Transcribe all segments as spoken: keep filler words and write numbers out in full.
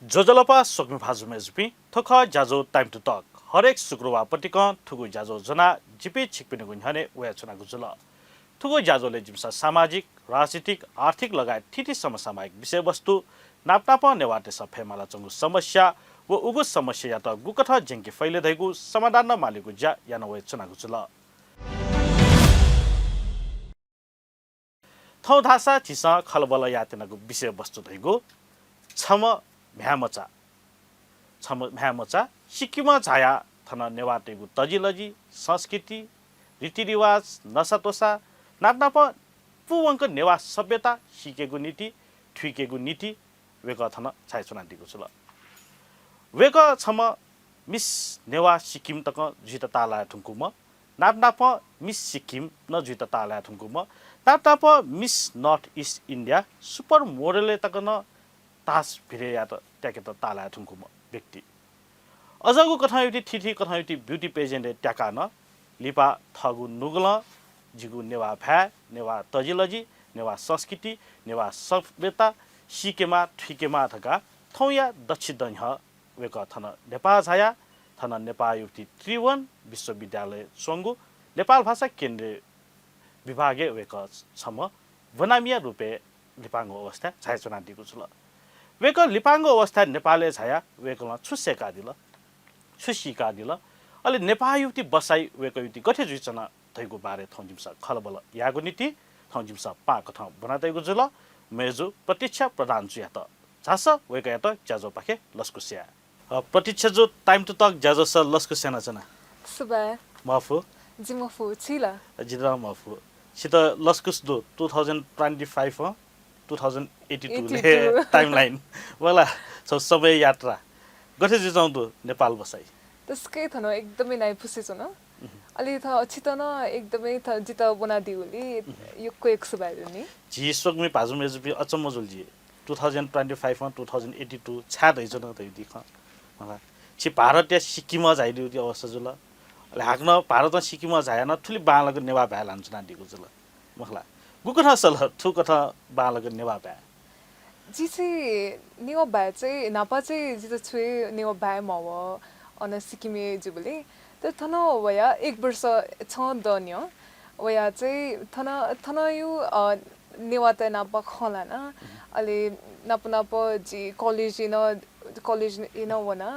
ज्वजलपा स्वकुमि भाजु मय्‌जुपिं, थ्व खः ज्याझ्वः Time to Talk। हरेक शुक्रवार पतिकं थुगु ज्याझ्वः ज्वनाः जिपिं छिकपिनिगु न्ह्यःने वयाच्वनागु जुल। थुगु ज्याझ्वलय् जिमिसं सामाजिक, राजनीतिक, आर्थिक लगायत थीथी समसामयिक विषयवस्तु, नापनापं नेवाःतय्‌सं फयेमालाच्वंगु समस्या व उगु समस्यायात गुकथं ज्यंके फइ ले धइगु समाधान नं मालेगु ज्या याना वयाच्वनागु जुल। थौं धाःसा झीसं खँल्हाबल्हा यायेत्यनागु विषयवस्तु धइगु छम्ह म्ह्याय्‌मचा, छम्ह म्ह्याय्‌मचा सिक्किमं झायाः थन नेवाःतय्‌गु तजिलजि, संस्कृति, रीतिरिवाज, नसात्वसा, नापनापं पूवंक नेवाः सभ्यता सीकेगु निंतिं, थुइकेगु निंतिं वय्‌कः थन झायाच्वनादीगु जुल। वय्‌कः छम्ह मिस नेवाः सिक्किम तकं जुइत ताःलाये धुंकूम्ह, नापनापं मिस सिक्किम नं जुइत ताःलाये धुंकूम्ह, नापनापं miss north east India super मोडलय् तक नं तास भिरय् यायेत त्याकेत ताःलाये धुंकूम्ह व्यक्ति। अझ गुकथं युति थीथी कथं युति ब्युटी पेजेन्टय् त्याकाः नं लिपा थःगु नुगलं जिगु नेवाः भाय्, नेवाः तजिलजि, नेवाः संस्कृति, नेवाः सभ्यता सीकेमाः, थुइकेमाः धकाः थौंया दच्छि दँ न्ह्यः वय्‌कः थन नेपाः झायाः थन नेपाःया युति त्रिभुवन विश्वविद्यालयय् च्वंगु नेपाल भाषा केन्द्रीय विभागय् वय्‌कः छम्ह ब्वनामिया रूपय् लिपांगु अवस्थाय् झायाच्वनादीगु जुल। वय्‌कः लिपांगु अवस्थाय् नेपालय् झायाः वय्‌कलं छु सय्‌कादिल, छु सीकादिल, अले नेपाःया युति बसाइ वय्‌कःया युति गथे जुइच्वन धइगु बारे थौं जिमिसं खँल्हाबल्हा यायेगु निंतिं थौं जिमिसं पाहां कथं ब्वनातयागु जुल मय्‌जु प्रतीक्षा प्रधानजुयात। झासँ वय्‌कःयात ज्याझ्वःपाखे लसकुस याये। अ, प्रतीक्षाजु, Time to Talk ज्याझ्वलय् लसकुस यानाच्वना। सुभाय्। मफु। जि मफु, छि ला? जितः मफु। छित लसकुस दु, two thousand twenty five अँ, two thousand eighty two ले eighty two। Timeline। वला, छगू समय यात्रा। गथे जुइच्वंगु दु नेपाल बसाइ? तसकं थन एकदमै नाइपुसे च्वन। अले थ-, छित नं एकदमै थ-, जितः ब्वनादीगुलिं यक्व यक्व सुभाय् दु नि। झी स्वकुमि भाजु मय्‌जुपिं अचम्म जुल जि। Two thousand twenty five अँ, two thousand eighty two छाय् धइच्वन धइगु खँ। मला, छि भारतया सिक्किमं झायादीगु अवस्था जुल। अले हाकनं भारतं सिक्किमं झायाः नं थुलि बांलाक नेवाः भाय् ल्हानाच्वनादीगु जुल। मखु ला, गुकथं सल थुकथं बांलाक नेवाः भाय्? जि चाहिँ नेवाः भाय् चाहिँ, न्हापा चाहिँ जितः छुं हे नेवाः भाय् मवः, अन सिक्किमय् जूबलय्। तर थन वयाः एक वर्ष छं दँ न्ह्यः वयाः चाहिँ थन, थनया, अ, नेवाःतय् नाप खँ ल्हाना। अले नाप नाप जि कलेजय् नं, कलेजय् नं वना,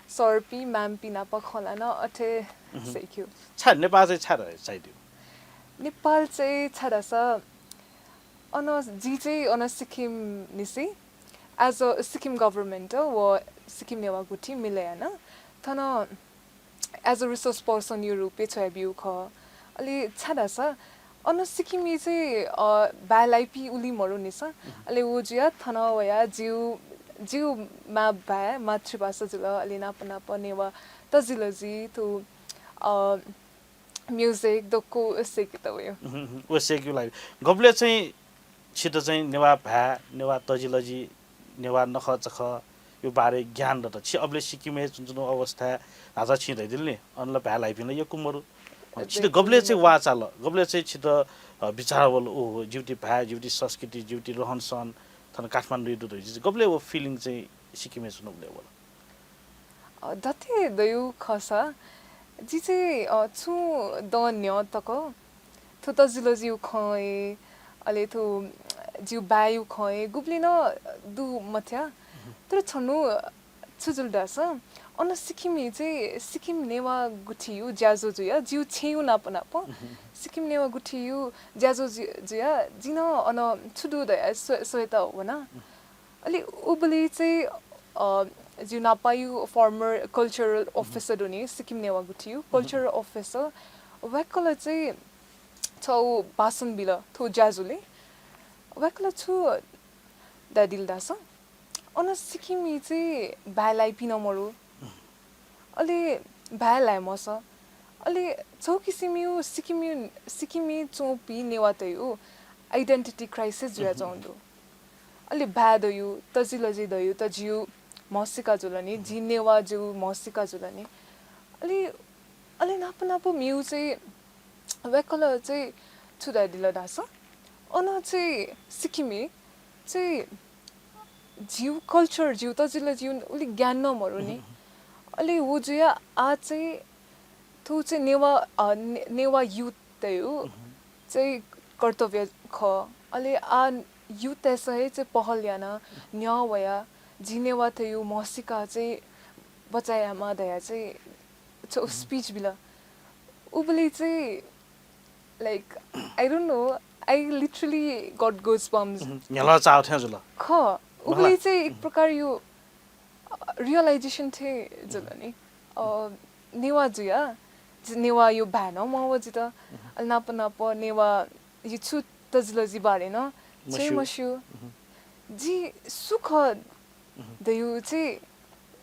सरपिं, म्यामपिं नाप खँ ल्हाना, अथे सय्‌क्यू। छाय् नेपाः चाहिँ छाय् झायादिउ? नेपाल चाहिँ छाय् धाःसा अन जि चाहिँ अन सिक्किमनिसें as a सिक्किम government व सिक्किम नेवाः गुथि मिले याना थन as a resource person या रूपय् छ्वयाबिउ खः। अले छाय् धाःसा अन सिक्किमय् चाहिँ, अ, भाय् लाइपिं उलि मरु नि सा। अले व जुयाः थन वयाः जिउ, जिउ मां भाय् मातृभाषा जुल, अले नाप नाप नेवाः तजिलजि थ्व, अ, music दक्व सय्‌केत वयु। उहुँ, उहुँ, व सय्‌केउ ला। गबलय् चाहिँ छित चाहिँ नेवाः भाय्, नेवाः तजिलजि, नेवाः नखःचखः या बारे ज्ञान दत? छि अबलय् सिक्किमय् च्वनाच्वनागु अवस्थाय् न्हाचः छिं धयादिल नि, अन ला भाय् लाइपिं ला यक्व मरु। छित गबलय् चाहिँ वाः चाल, गबलय् चाहिँ छित, अ, बिचाः वल, ओहो, जिउति भाय्, जिउति संस्कृति, जिउति रहनसहन थन काठमाडौँय् दु धइगु, गबलय् व feeling चाहिँ सिक्किमय् च्वनागुलिं वल? अ, दथे धयु खःसा, जि चाहिँ, अ, छुं दँ न्ह्यः तक थ्व तजिलजिउ खँ हे, अले थ्व जिउ भाय्‌यु खँ हे गुबलें नं दु मथ्या। तर छन्हु छु जुल धाःसा, अन सिक्किमय् चाहिँ सिक्किम नेवाः गुथियु ज्याझ्वः जुया, जिउ छेँयु नाप नाप सिक्किम नेवाः गुथियु ज्याझ्वः जु-, जुया, जिं नं अन छु दु धया स्व-, स्वयेत वना। अले उबलय् चाहिँ, अ, जिउ नापायु former cultural officer दु नि, सिक्किम नेवाः गुथियु cultural officer, वय्‌कलं चाहिँ छगू भाषण बिल थ्व ज्याझ्वलय्। वय्‌कलं छु धयादिल धाःसा, अन सिक्किमय् चाहिँ भाय् लाइपिं नं मरु। अले भाय् लाये मसः। अले छगू किसिमयु सिक्किमयु, सिक्किमय् च्वंपिं नेवाःतयु identity crisis जुयाच्वंगु दु। अले भाय् दयु, तजिलजि दयु, त जिउ म्हसीका जुल नि, जि नेवाः जिउ म्हसीका जुल नि। अले, अले नाप नाप मेउ चाहिँ वय्‌कलं चाहिँ छु धयादिल धाःसा, अन चाहिँ सिक्किमय् चाहिँ जिउ कल्चर जिउ त जिल्ला जिउ उलि ज्ञान न मरु नि। अले वो जुया आ चाहिँ थु चाहिँ नेवा अ, ने- नेवा युथ तयु चाहिँ कर्तव्य ख। अले आ युथ तयस हे चाहिँ पहल याना न्य वया जि नेवा तयु मसिका चाहिँ बचायामा दया चाहिँ छ स्पीच बिल। उबले चाहिँ like I don't know, I literally got goosebumps। न्हला चाव थ्या जुल। ख उबले चाहिँ एक प्रकार यो रियलाइजेसन थे जुल नि। अ, नेवा जुया जि- नेवा यो भ्यान मव जित अल नाप नाप नेवा यो छु तजिलजि बारे न चाहिँ मस्यु। मस्यु। जि सुख दयु चाहिँ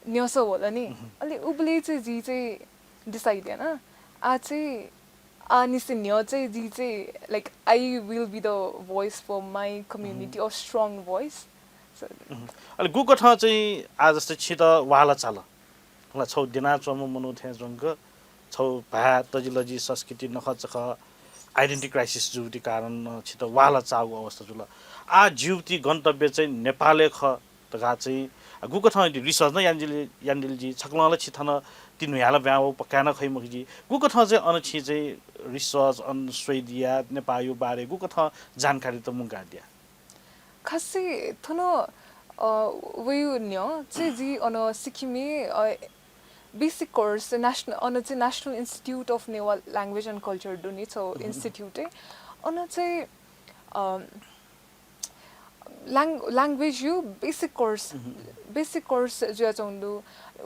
न्यस वल नि। अले उबले चाहिँ जि चाहिँ डिसाइड याना आ चाहिँ आ निसे न्य चाहिँ जि चाहिँ like I will be the voice for my community or strong voice। So अले गुकथं चाहिँ आ जस्तै छित वाला चाल। मला छौ देना च्वंम्ह मनू थें च्वंक छौ भा तजिलजि संस्कृति नखचख आइडेन्टिटी क्राइसिस जुबुति कारण छित वाला चागु अवस्था जुल। आ जिउति गन्तव्य चाहिँ नेपालय् ख धकाः चाहिँ गुकथं रिसर्च न यान्दिल यान्दिलजि छकलं ल छि थन तिन्हुयाल ब्यां पक्का न खै मखिजि। गुकथं चाहिँ अन छि चाहिँ रिसर्च अन स्वैदिया नेपालयु बारे गुकथं जानकारी त मुंकादिया। खासै थन वयु न्य चाहिँ जि अन सिक्किमय् बेसिक कोर्स नेसनल अन चाहिँ National Institute of Newa Language and Culture दुनि छौ इन्स्टिट्युटय् अन चाहिँ ल्याङ ल्याङ्ग्वेज यु बेसिक कोर्स बेसिक कोर्स जुया चौंदु।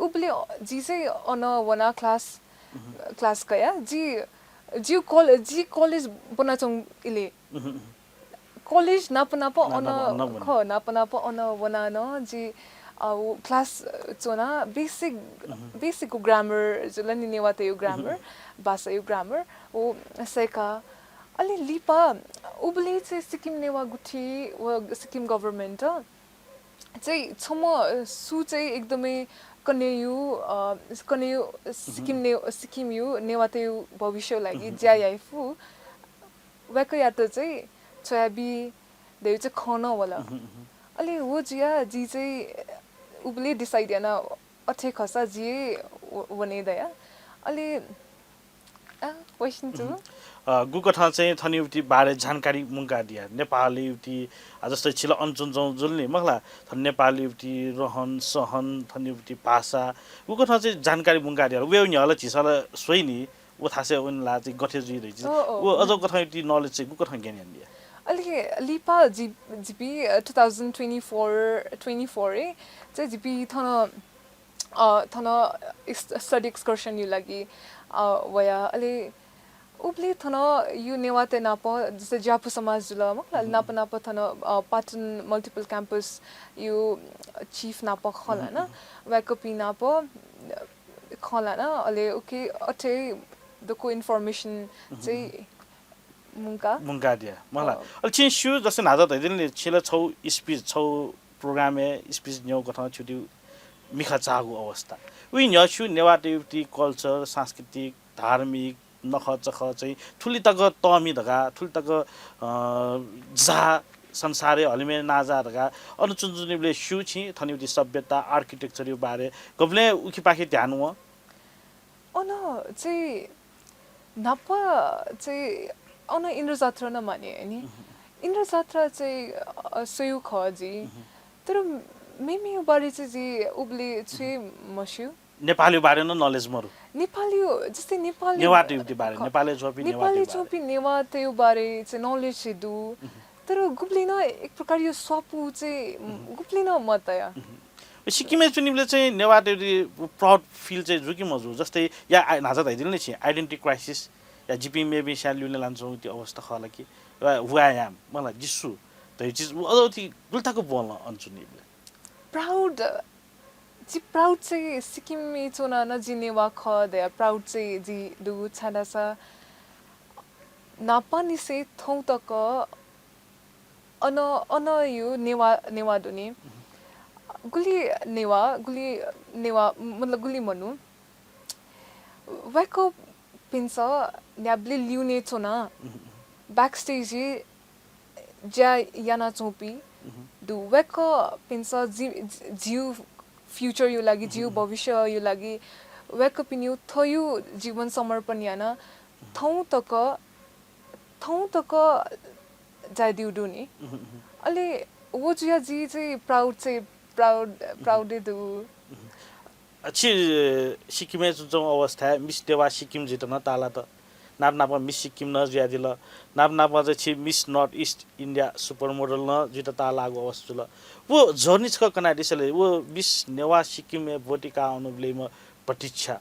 उबले जि चाहिँ अन वना क्लास क्लास कया जि जिउ कल जि कलेज बना चौं इले कलेज नाप नाप अन ख नाप नाप अन वना न जि क्लास चोना बेसिक बेसिक ग्रामर जुल नि नेवातयु ग्रामर भाषायु ग्रामर ओ सैका अले लिपा उबले चाहिँ सिक्किम नेवा गुठी व सिक्किम गभर्मेन्ट चाहिँ छम सु चाहिँ एकदमै कनेयु कनेयु सिक्किम ने सिक्किमयु नेवातयु भविष्य लागि ज्या याइफु वय्कःयात चाहिँ छ्वयाबी दयु चाहिँ खन वल। अले वो जुया जि चाहिँ उबले डिसाइड याना अथे खसा जि वने दया। अले क्वेसन चु गुकथं चाहिँ थनिउति बारे जानकारी मुंका दिया नेपाली उति जस्तै छिल अनचुन जौ जुल नि मखला थन नेपाली उति रहन सहन थनिउति भाषा गुकथं चाहिँ जानकारी मुंका दिया वे न्याल झिसल सोइनी व थासे उन ला चाहिँ गथे जुइ रहिछि। ओ, ओ। व अझ कथं ति नलेज चाहिँ गुकथं ज्ञान यान दिया। अले लिपा जि जिपि two thousand twenty-four twenty-four ए चाहिँ जिपि थन अ, थन स्टडी एक्सकर्सन यु लागि अ, वया अले उबले थन यु नेवाते नाप जस्तै ज्यापु समाज जुल मखला नाप नाप थन अ, पाटन मल्टिपल क्याम्पस यु चिफ नाप खला न वय्कःपि नाप खला न अले उके अथे दकु इन्फर्मेसन चाहिँ मुंका मुंका दिया मला। अले छिं स्यू जस्तै न्हाचा धैदिन छिला छौ स्पीच छौ प्रोग्रामय् स्पीच न्यौ कथं छुट्यु मिखा चाहगु अवस्था उइ न्यस्यु नेवाते युक्ति कल्चर सांस्कृतिक धार्मिक नखःचखः चाहिँ थुलि तक तःमि धकाः थुलि तक जा संसारय् हलिमय् नाजा धकाः अन चुनचुनिबलय् स्यू छिं थनिउति सभ्यता आर्किटेक्चरयु बारे गबलें उखिपाखे ध्यान वं। अन चाहिँ न्हापा चाहिँ अन इन्द्रजात्रा न माने नि। इन्द्रजात्रा चाहिँ स्वयु खः जि। तर मेमेयु बारे चाहिँ जि उबले छुइ मस्यु। नेपाली बारे न नलेज मरु। नेपाली जस्तै नेपाली नेवात युक्ति बारे नेपाली चोपी नेपाली चोपी नेवात यु बारे चाहिँ नलेज दु। तर गुबली न एक प्रकार यो स्वापु चाहिँ गुबली न मतया। सिक्किमय् चुनिबले चाहिँ नेवात युक्ति प्राउड फिल चाहिँ जु कि मजु जस्तै या न्हाचा धैदिल नै छि आइडेन्टिटी क्राइसिस या जिपिं मेबी स्या ल्युने लान्छौँ त्यो अवस्था खला कि हुआयाम मला जिसु धै चिज अझ गुल्ताको बोल्न अन चुनिबले। प्राउड जि प्राउड चाहिँ सिक्किमय् च्वना न जि नेवा खः धया प्राउड चाहिँ जि दु छादासा नापानिसे थौं तक अन अन यु नेवा नेवा दुनि। गुलि नेवा गुलि नेवा मतलब गुलि मनु वय्कःपिन्स न्याबले ल्युने च्वना। ब्याक स्टेज ज्या यानाच्वंपि दु। वय्कःपिन्सं जि-, जि-, जिगु future यु लागि, जिगु भविष्य यु लागि वय्कःपिनिगु थःगु जीवन समर्पण यानाः थौं तक, थौं तक झायादीगु दु नि। अले व जुयाः जि चाहिँ proud चाहिँ proud, proud हे दु। अ, छि सिक्किमय् च्वंच्वंगु अवस्थाय् मिस नेवाः सिक्किम जुइत नं ताःलात। नाप नापं मिस सिक्किम नं जुयादिल। नाप नापं चाहिँ छि miss North East India supermodel नं जुइत ताःलाःगु अवस्था जुल। व journey छकः कनादिसँ ले, व मिस नेवाः सिक्किमय् ब्वति काः वनेबलय् प्रतीक्षा,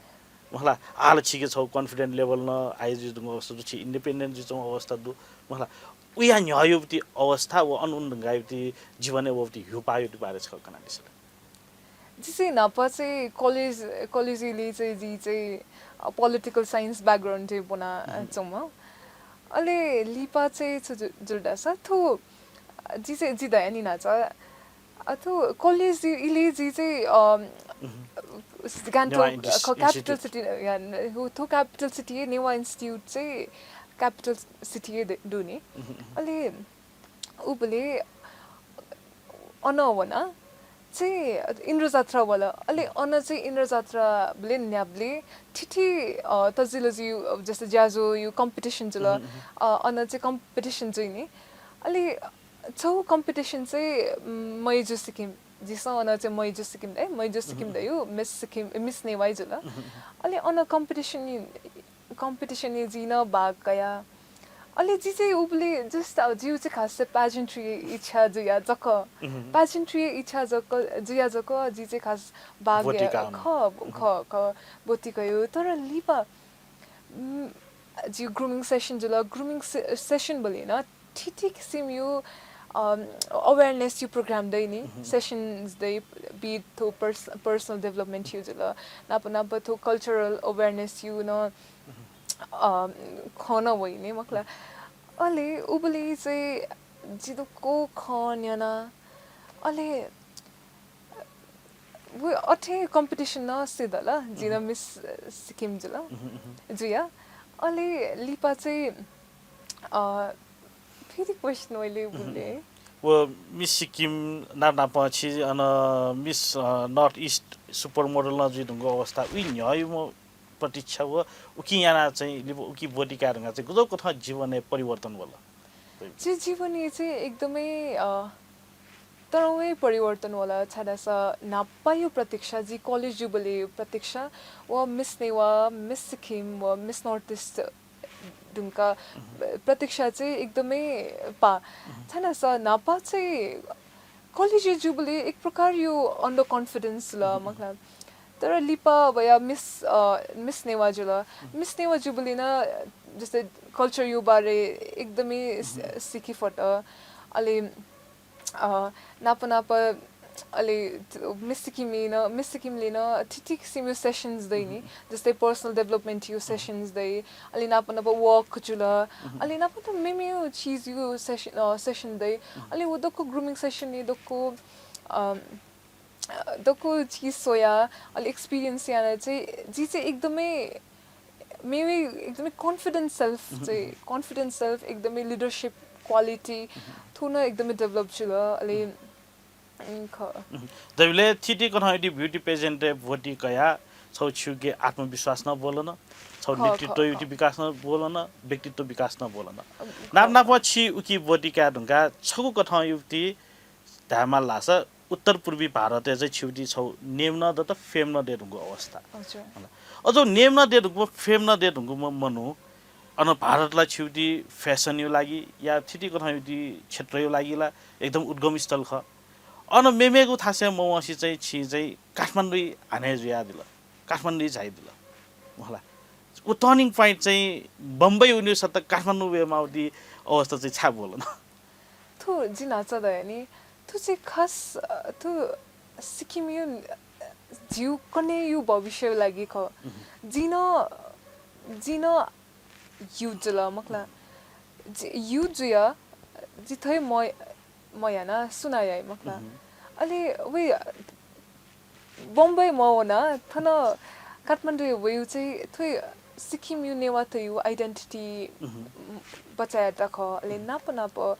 मखु ला, आः ला छिके छगू confident level नं high जुइ धुंगु अवस्था दु, छि independent जुइच्वंगु अवस्था दु, मखु ला। उया न्ह्यः युवती अवस्था व अन वने धुंकाः युवती जीवनय् वःगु ह्यूपाः युवती बारे छकः कनादिसँ ले। जिसे न्हापा चाहिँ college, college इलय् चाहिँ जि चाहिँ, अ, political science background चाहिँ ब्वना च्वंम्ह। अले लिपा चाहिँ छु जु-, जुल धाःसा थ्व, अ, जि चाहिँ, जि धया नि न्हाचा। अ, थ्व college इलय् जि चाहिँ, अ, गान्तोक, नेवाः इन्टिस-, capital institute। City, या, थ्व capital city नेवाः institute चाहिँ capital city दु नि। अले उबलय् अन वना चाहिँ इन्द्रजात्रा वल। अले अन चाहिँ इन्द्रजात्राबलय् न्ह्याबलय् थीथी, अ, तजिलजि, अ, जस्तै ज्याझ्वःयु competition जुल। अ, अन चाहिँ competition जुइ नि। अले छगू competition चाहिँ, उम्, मैजु सिक्किम, जिसं अन चाहिँ मैजु सिक्किम दइ, मैजु सिक्किम दयु मिस सिक्किम, मिस नेवाः जुल। अले अन competition नि competition-य् जिं नं भाग कया। अले जि चाहिँ उबलय् just, अ, जिगु चाहिँ खास चाहिँ pageantry इच्छा जुया जक। Pageantry इच्छा जक, जुया जक जि चाहिँ खास भाग ब्वति या-, काः वने। ख, ख, ख, ब्वति कयु। तर लिपा, उम्, जिगु grooming session जुल, grooming से-, session बलय् नं थीथी किसिमयु, अम, awareness यु program दइ नि, sessions दइ, be it थ्व pers-, personal development यु जुल, नाप नाप थ्व cultural awareness यु नं, अम, खँ नं वइ नि, मखु ला। अले उबलय् चाहिँ जि दक्व खँ न्यना, अले व अथे competition नं सिधल, जिं नं मिस सिक्किम जुल, जुया। अले लिपा चाहिँ, अ, फेरि question वइले बुले। व मिस सिक्किम नाप नापं छि अन मिस, अ, North East supermodel नं जुइ धुंगु अवस्था, उइ न्ह्यःयुम्ह प्रतीक्षा व उकिं याना चाहिँ लिपा उकी ब्वति काये धुंकाः चाहिँ गुजौ कथं जीवनय् परिवर्तन वल? जि जीवनय् चाहिँ एकदमै, अ, तःधंगु परिवर्तन वल, छाय्धाःसा न्हापायु प्रतीक्षा, जि college युबलय् प्रतीक्षा व मिस नेवाः, मिस सिक्किम व मिस North East धुंकाः प्रतीक्षा चाहिँ एकदमै पाः। छाय्धाःसा न्हापा चाहिँ college युबलय् एक प्रकारयु under confidence ल, मखु ला। तर लिपा वया मिस, अ, मिस नेवाः जुल। मिस नेवाः जुबलय् नं जस्तै culture यु बारे एकदमै सि-, सिकिफत। अले, अ, नाप नाप अले मिस सिक्किमय् नं, मिस सिक्किमलय् नं थीथी किसिमयु sessions दइ नि। जस्तै personal development यु sessions दइ। अले नाप नाप walk जुल। अले नाप नाप मेमेयु चिजयु session, अ, session दइ। अले व दक्व grooming session नि दक्व, अ, दक्व चिज स्वया, अले experience याना चाहिँ जि चाहिँ एकदमै, मेमेयु एकदमै confident self चाहिँ, confident self, एकदमै leadership quality थ्व नं एकदमै develop जुल। अले, उम्, ख। दबिले थीथी कथं यदि beauty pageant-य् ब्वति कया, छौ छिउके आत्मविश्वास नं ब्वलन, छौ नेतृत्वयु विकास नं ब्वलन, व्यक्तित्व विकास नं ब्वलन। नाप नाप छि उकी ब्वति काये धुंकाः छगू कथं युवती धायेमाल धाःसा उत्तर पूर्वी भारतय् चाहिँ छिउति छौ name नं दत, fame नं दये धुंकू अवस्था। हजुर। अझ name नं दये धुंकू, fame नं दये धुंकू म-, मनु, अन भारत ला छिउति fashion यु लागि या थीथी कथं युति क्षेत्र यु लागि ला एकदम उद्गम स्थल खः। अन मेमेगु थासय् मवंसि चाहिँ छि चाहिँ काठमाडौँ हाने जुयादिल, काठमाडौँ झाइदिल। मखु ला, उ turning point चाहिँ बम्बई उन्यु सत्ता काठमाडौँ वये माउति अवस्था चाहिँ छाय् ब्वलन? थ्व जिं न्हाचा धया नि, थ्व चाहिँ खास, अ, थ्व सिक्किमयु, अ, झिउ कन्हय्यु भविष्य लागि खः। जिं नं, जिं नं youth जुल, मखु ला। जि-, youth जुया, जि थ्व हे म-, मयाना सुनां याइ, मखु ला। अले वइ बम्बई मवना, थन काठमाडौँ वयु चाहिँ थ्व सिक्किमयु नेवाःतयु identity बचाय् यायेत खः। अले नाप नाप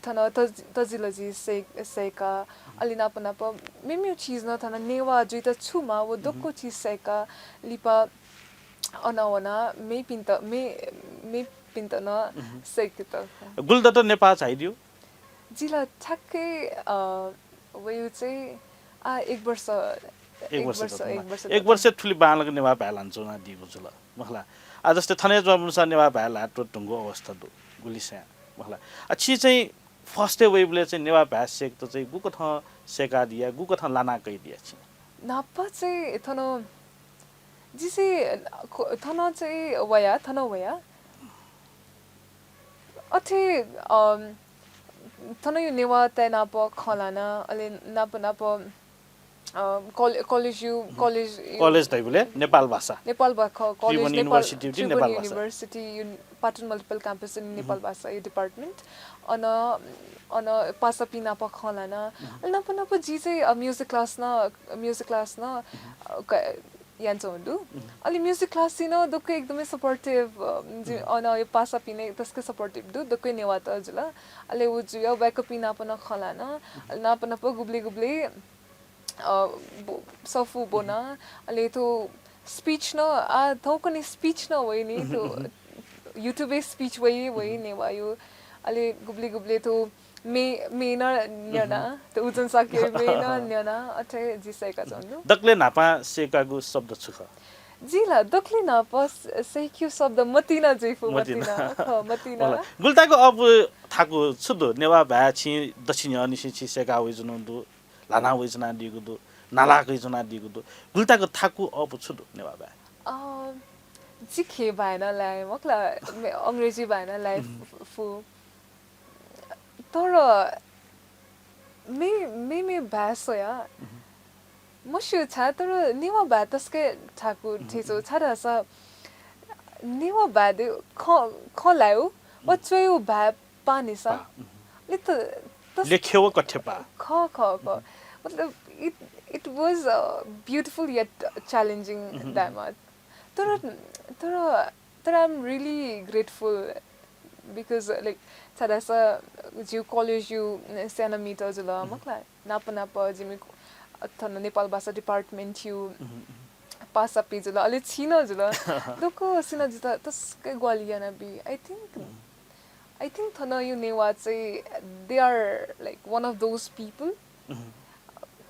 थन तजि-, तजिलजि सय्-, सय्‌का, अले नाप नाप मेमेगु चिज नं थन नेवाः जुइत छु माः व दक्व चिज सय्‌का लिपा अन वना मेपिन्त, मे-, मेपिन्त नं सय्‌केत। गुलि दत नेपाः झाइदियो? जि ला ठ्याक्कै, अ, वयु चाहिँ, आ, एक वर्ष, एक एक वर्ष वर्ष, दत मला। एक वर्ष एक दत। वर्ष थुलि बांलाक नेवाः भाय् ल्हानाच्वनादीगु जुल, मखुला। आ, जस्तै थन हे च्वंपिन्सं नेवाः भाय् ल्हाये त्वःते धुंगु अवस्था दु, गुलिस्यां, मखुला। आ, छि चाहिँ first-य् वइबलय् चाहिँ नेवाः भाय् सय्‌केत चाहिँ गुकथं सय्‌कादिया, गुकथं लाना कयादिया छि? न्हापा चाहिँ थन जिसे ख-, थन चाहिँ वया, थन वया। अथे, अम, थनयु नेवाःतय् नाप खँ ल्हाना, अले नाप नाप, अ, कले-, कलेजयु, कलेजयु कलेज धाइबलय् नेपाल भाषा। नेपाल भा-, ख-, कलेज त्रिभुवन नेपाल, university, त्रिभुवन नेपाल भाषा। University, यु-, Patan multiple campus in Nepal भाषा यु department। अन, अन पासापिं नाप खँ ल्हाना। अले नाप नाप जि चाहिँ, अ, music class नं, music class नं, अ, क-, यानाच्वंगु दु। अले music class-य् नं दक्व एकदमै supportive, अ, जि-, अन यो पासापिं नं तसकं supportive दु, दक्व नेवाःत जुल। अले व जुया वय्‌कःपिं नाप नं खँ ल्हाना, अले नाप नाप गुबलय् गुबलय्, अ, ब-, सफू ब्वना, अले थ्व speech नं, आ, थौंकन्हय् speech नं वइ नि, थ्व YouTube-य् speech वइ, वइ नेवाःयु। अले गुबलय् गुबलय् थ्व मे-, मे नं न्यना, त उजन साक्य मे नं न्यना, अथे जि सय्‌काच्वंगु। दकलय् न्हापां सय्‌कागु शब्द छु खः? जि ला दकलय् न्हापां स-, सय्‌क्यु शब्द मतिना जुइफु, मतिना। मतिना, खः, मतिना। मला, गुलि तक अःपु थाकु छु दु? नेवाः भाय् छिं दच्छि न्ह्यःनिसें छिं सय्‌का वइच्वनागु दु, ल्हाना वइच्वनादीगु दु, नाला कयाच्वनादीगु दु। गुलि तक थाकु अःपु छु दु नेवाः भाय्? अ, जि खय् भाय् नं ल्हाये, मखुला, मे-, अंग्रेजी भाय् नं ल्हाये फु-, फु। तर मे-, मेमे भाय् स्वया मस्यू छाय्, तर नेवाः भाय् तसकं थाकु थें च्वं, छाय्‌धाःसा नेवाः भाय् दे खँ, खँ ल्हायु व च्वयु भाय् पाःनिसा। पा। अले त, तस- लेख्यव कथ्य पा। खः, खः, खः। मतलब, it, it was, uh, beautiful yet challenging धायेमाः। तर, तर, तर I'm really grateful because, like, छाय्‌धाःसा जिगु कलेजयु स्यानामित जुल, मखुला, नाप नाप जिमि थन नेपाल भाषा department-यु पासापिं जुल, अले छिं नं जुल। दक्वसिनं जितः तसकं ग्वाहालि यानाबी। I think, I think थनयु नेवाः चाहिँ, they are, like, one of those people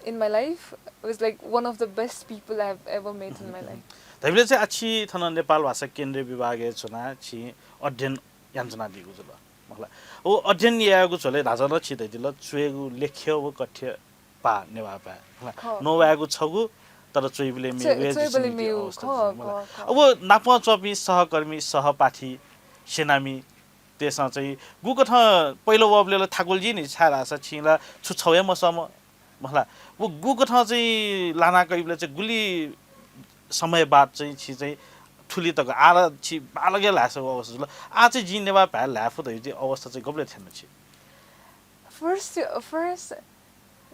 in my life, was, like, one of the best people I've ever met in my life। धाइबलय् चाहिँ आ छि थन नेपाल भाषा केन्द्रीय विभागय् च्वनाः छिं अध्ययन यानाच्वनादीगु जुल, मखुला। व अध्ययन यायेगु झ्वलय् न्हाचः नं छिं धयादिल, च्वयेगु लेख्यव कथ्य पा नेवाः भाय्, मखुला। खः। नवायेगु छगू, तर च्वइबलय् मेगु हे च्वइबलय् जिचिनिगु मेगु, अवस्था खः, जुल, मखुला। खः, खः। अब नापं च्वंपिं सहकर्मी, सहपाठी, स्यानामि तय्‌सं चाहिँ गुकथं पहिला वःबलय् ला थाकुल जुइ नि, छाय्‌धाःसा छिं ला छु छगू हे मसःम्ह, मखुला। व गुकथं चाहिँ लाना कइबलय् चाहिँ गुलि समय बाद चाहिँ छि चाहिँ थुलि तक आः ला छि बांलाक हे ल्हाये सःगु अवस्था जुल। आः चाहिँ जिं नेवाः भाय् ल्हाये फु धइगु चाहिँ अवस्था चाहिँ गबलय् थ्यन छि? First, first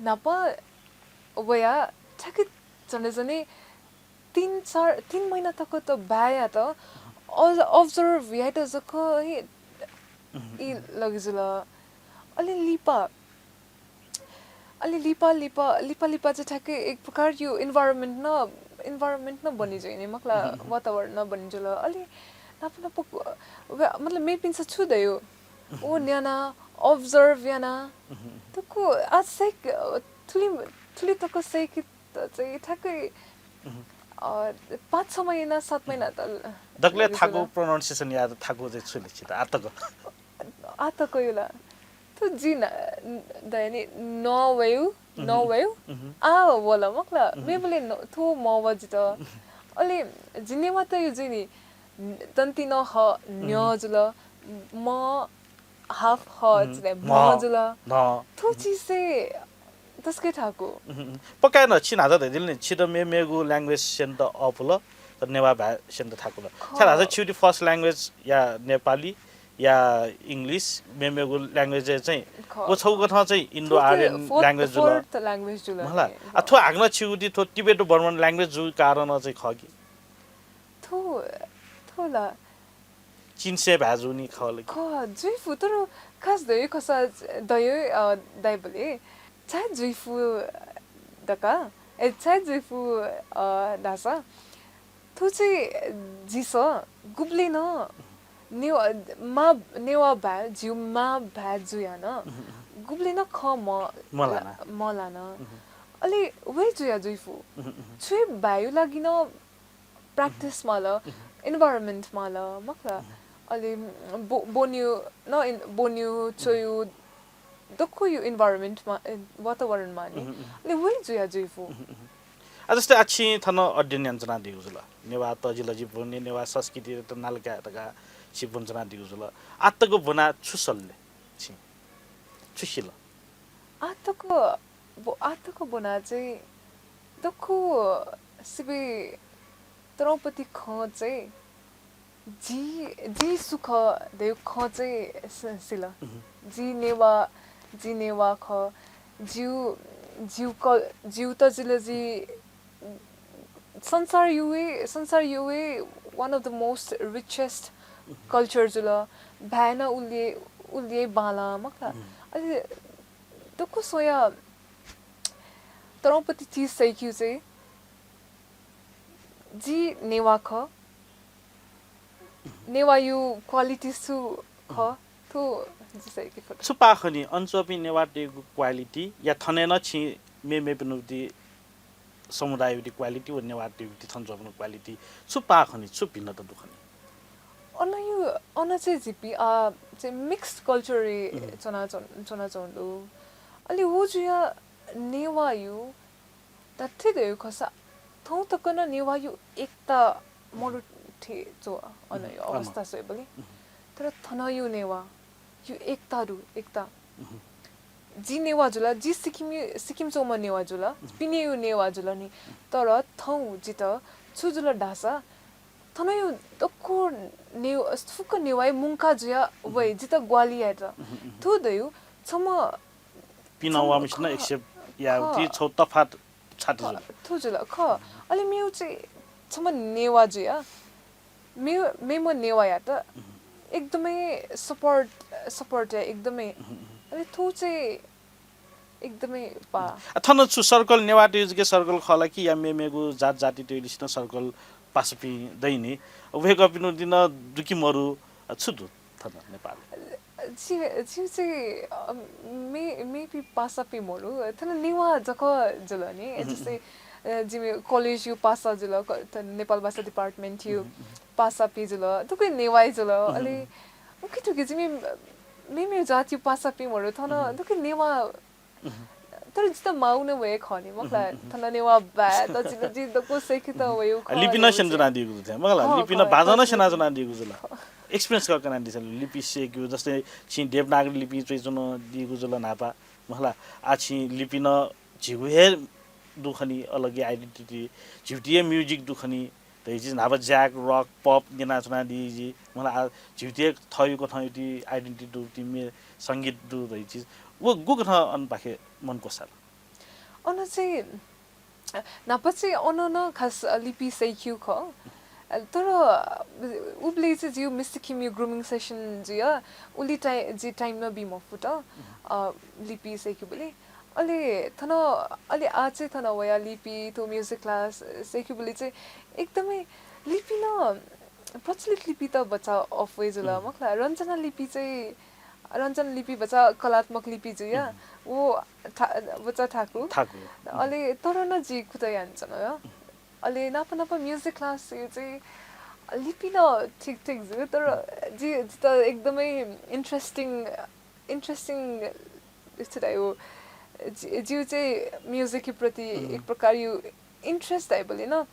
न्हापा वया ठ्याक्कै झन्डै झन्डै तीन चार, तीन महिना तक त भाय्‌यात अ-, observe यायेत जक हे ई लगे जुल। अले लिपा, अले लिपा, लिपा, लिपा, लिपा चाहिँ ठ्याक्कै एक प्रकारयु environment नं, environment नं बने जुइ नि, मखुला, वातावरण नं बने जुल। अले नाप नाप व-, मतलब मेपिन्सं छु धयु, व न्यना, observe याना। दक्व आ सय्‌क-, थुलि, थुलि तक सय्‌केत चाहिँ ठ्याक्कै, अ, पाँच छ महिना, सात महिना त दकलय् थाकु जुल। Pronunciation यायेत थाकु चाहिँ छु ले छित आः तक? आः तकयु ला। थ्व जि ना, दय्‌नि नवयु, नवयु। आ वल मखुला। मेबलय् न-, थ्व मव जित। अले जि नेवाःतयु जुइ नि, दन्ति न ह, न्य जुल। म, half ह, जितः म जुल। थ्व चिज चाहिँ तसकं थाकु। पक्का नं, छिं न्हाचः धयादिल नि, छित मेमेगु language स्यनेत अःपुल, तर नेवाः भाय् स्यनेत थाकुल। छाय्‌धाःसा छिगु first language या नेपाली, या English, मेमेगु language चाहिँ व छगू कथं चाहिँ Indo-Aryan language जुल। Fourth language जुल। मखुला। आ, थ्व हाकनं छिगु ति थ्व Tibeto-Burman language जूगु कारणं चाहिँ खः कि? थ्व, थ्व ला चिन्से भाजु नि खः ल कि? खः, जुइफु, तर खास धयो खसा धयो, अ, दाइबले छाय् जुइफु धका, ए, छाय् जुइफु, अ, धासा, थु चाहिँ जिस गुबलें नं नेवा, मा, नेवा भाय्, जिउ मा भाय् जुया नं गुबलें नं खँ म-, मलाना। मलाना। अले वय् जुया जुइफु। छुइ भाय्‌यु लागि नं practice माल, environment माल, मखला। अले बो-, बोन्यु न इन-, बोन्यु, च्वयु, दक्वयु environment मा, ए, वातावरण मानि। अले वय् जुया जुइफु। आ, जस्तै आ छिं थन अध्ययन यानाच्वनादीगु जुल। नेवाः तजिलजि ब्वने, नेवाः संस्कृति त नालकाय् धकाः छि ब्वनाच्वनादीगु जुल। आतक ब्वना छु सल्ले छिं? छु सिल? आतक ब-, आतक ब्वना चाहिँ दक्व सिबें तरौपति खँ चाहिँ जि, जि सु खः धयु खँ चाहिँ स-, सिल। जि नेवा, जि नेवा खः। जिउ, जिउ क-, जिउ तजिलजि संसारयु हे, संसारयु हे one of the most richest culture जुल। भाय् नं उलि, उलि बांलाः मखला। अले दक्व स्वया तरौपति चिज सय्‌केगु चाहिँ जि नेवा खः। नेवायु quality सु खः, थ्व जि सय्‌के फत। छु पाः खनी अन च्वंपिं नेवाःतय्‌गु quality या थन नं छिं मेमेपिनिगु समुदाययु quality व नेवाःतय्‌गु थन च्वंपिनिगु quality छु पाः खनी, छु भिन्नता दु खनी? अनयु, अन चाहिँ जिपिं, आ, चाहिँ mixed culture च्वना च्वन-, च्वनाच्वंगु दु। अले व जुया नेवाःयु धात्थें धयु खसा थौं तक नं नेवाःयु एकता मरु थें च्वं अनयु अवस्था स्वयेबलय्। तर थनयु नेवाःयु एकता दु, एकता। जि नेवा जुल, जि सिक्किम, सिक्किम च्वंम्ह नेवा जुल, पिनेयु नेवा जुल नि। तर थौं जित छु जुल धासा थनयु दक्व नेव-, फुक्क नेवाः मुंका जुया वइ, जित ग्वाहालि यायेत। थ्व धयु छम्ह पिना वामिसिन accept यायेगु ति छौ तफात छाति जुल। थ्व जुल, खः। अले मेउ चाहिँ छम्ह नेवा जुया, मे-, मेम्ह नेवायात एकदमै support, support या एकदमै। अले थ्व चाहिँ एकदमै पा। आ, थन छु circle नेवाःतय् जक circle खः ला कि या मेमेगु जात जातितय् लिसिनं circle पासापिं दइ नि। वय्‌कःपिनि दिं दुकि मरु, आ, छु दु थन नेपाल? जि, जि चाहिँ, अ, मे-, मेपिं पासापिं मरु। थन नेवा जक जुल नि। जस्तै, अ, जिमि college यु पासा जुल, क-, थन नेपाल भाषा department यु पासापिं जुल, दक्व नेवाः जुल। अले उखे थुखे जिमि मेमे जातियु पासापिं मरु, थन दक्व नेवा। तर जित माउ नं वये खः नि, मखला, थन नेवा भाय्, तजिलजि दक्व सय्‌केत वयु खः। लिपि नं स्यनाच्वनादीगु जुल, मखला, लिपि नं भाजं नं स्यनाच्वनादीगु जुल। Experience कनादिसँ, लिपि सय्‌केगु, जस्तै छिं देवनागरी लिपि च्वयाच्वनादीगु जुल न्हापा, मखला, आ छिं लिपि नं झीगु हे दु खनी, अलग identity, झीगु हे music दु खनी, धइचिज न्हापा jack, rock, pop न्यनाच्वनादीगु, मखला, आ झीगु हे थःगु कथंयागु identity दु, तिमि संगीत दु धइचिज। व गुकथं अन पाखे मन क्वसाल? अन चाहिँ, अ, न्हापा चाहिँ अन नं खास, अ, लिपि सय्‌केगु खः। अ, तर, अ, उबलय् चाहिँ जिगु मिस्टर किमयु grooming session जुया, उलि टाइ-, जि time नं बी मफुत, अ, लिपि सय्‌केबलय्। अले थन, अले आः चाहिँ थन वया लिपि, थ्व music class सय्‌केबलय् चाहिँ एकदमै लिपि नं प्रचलित लिपि त भचा off वये जुल, मखला, रञ्जना लिपि चाहिँ रञ्जना लिपि भचा कलात्मक लिपि जुया, व ठा-, भचा थाकु। थाकु। अले तर नं जि कुतः यानाच्वना। अले नापा नापा music class यु चाहिँ लिपि नं ठीक ठीक जु, तर जि, जित एकदमै interesting, interesting यस्तो धाइ हो। जि-, जिउ चाहिँ music यु प्रति एक प्रकारयु interest धाइबलय् नं,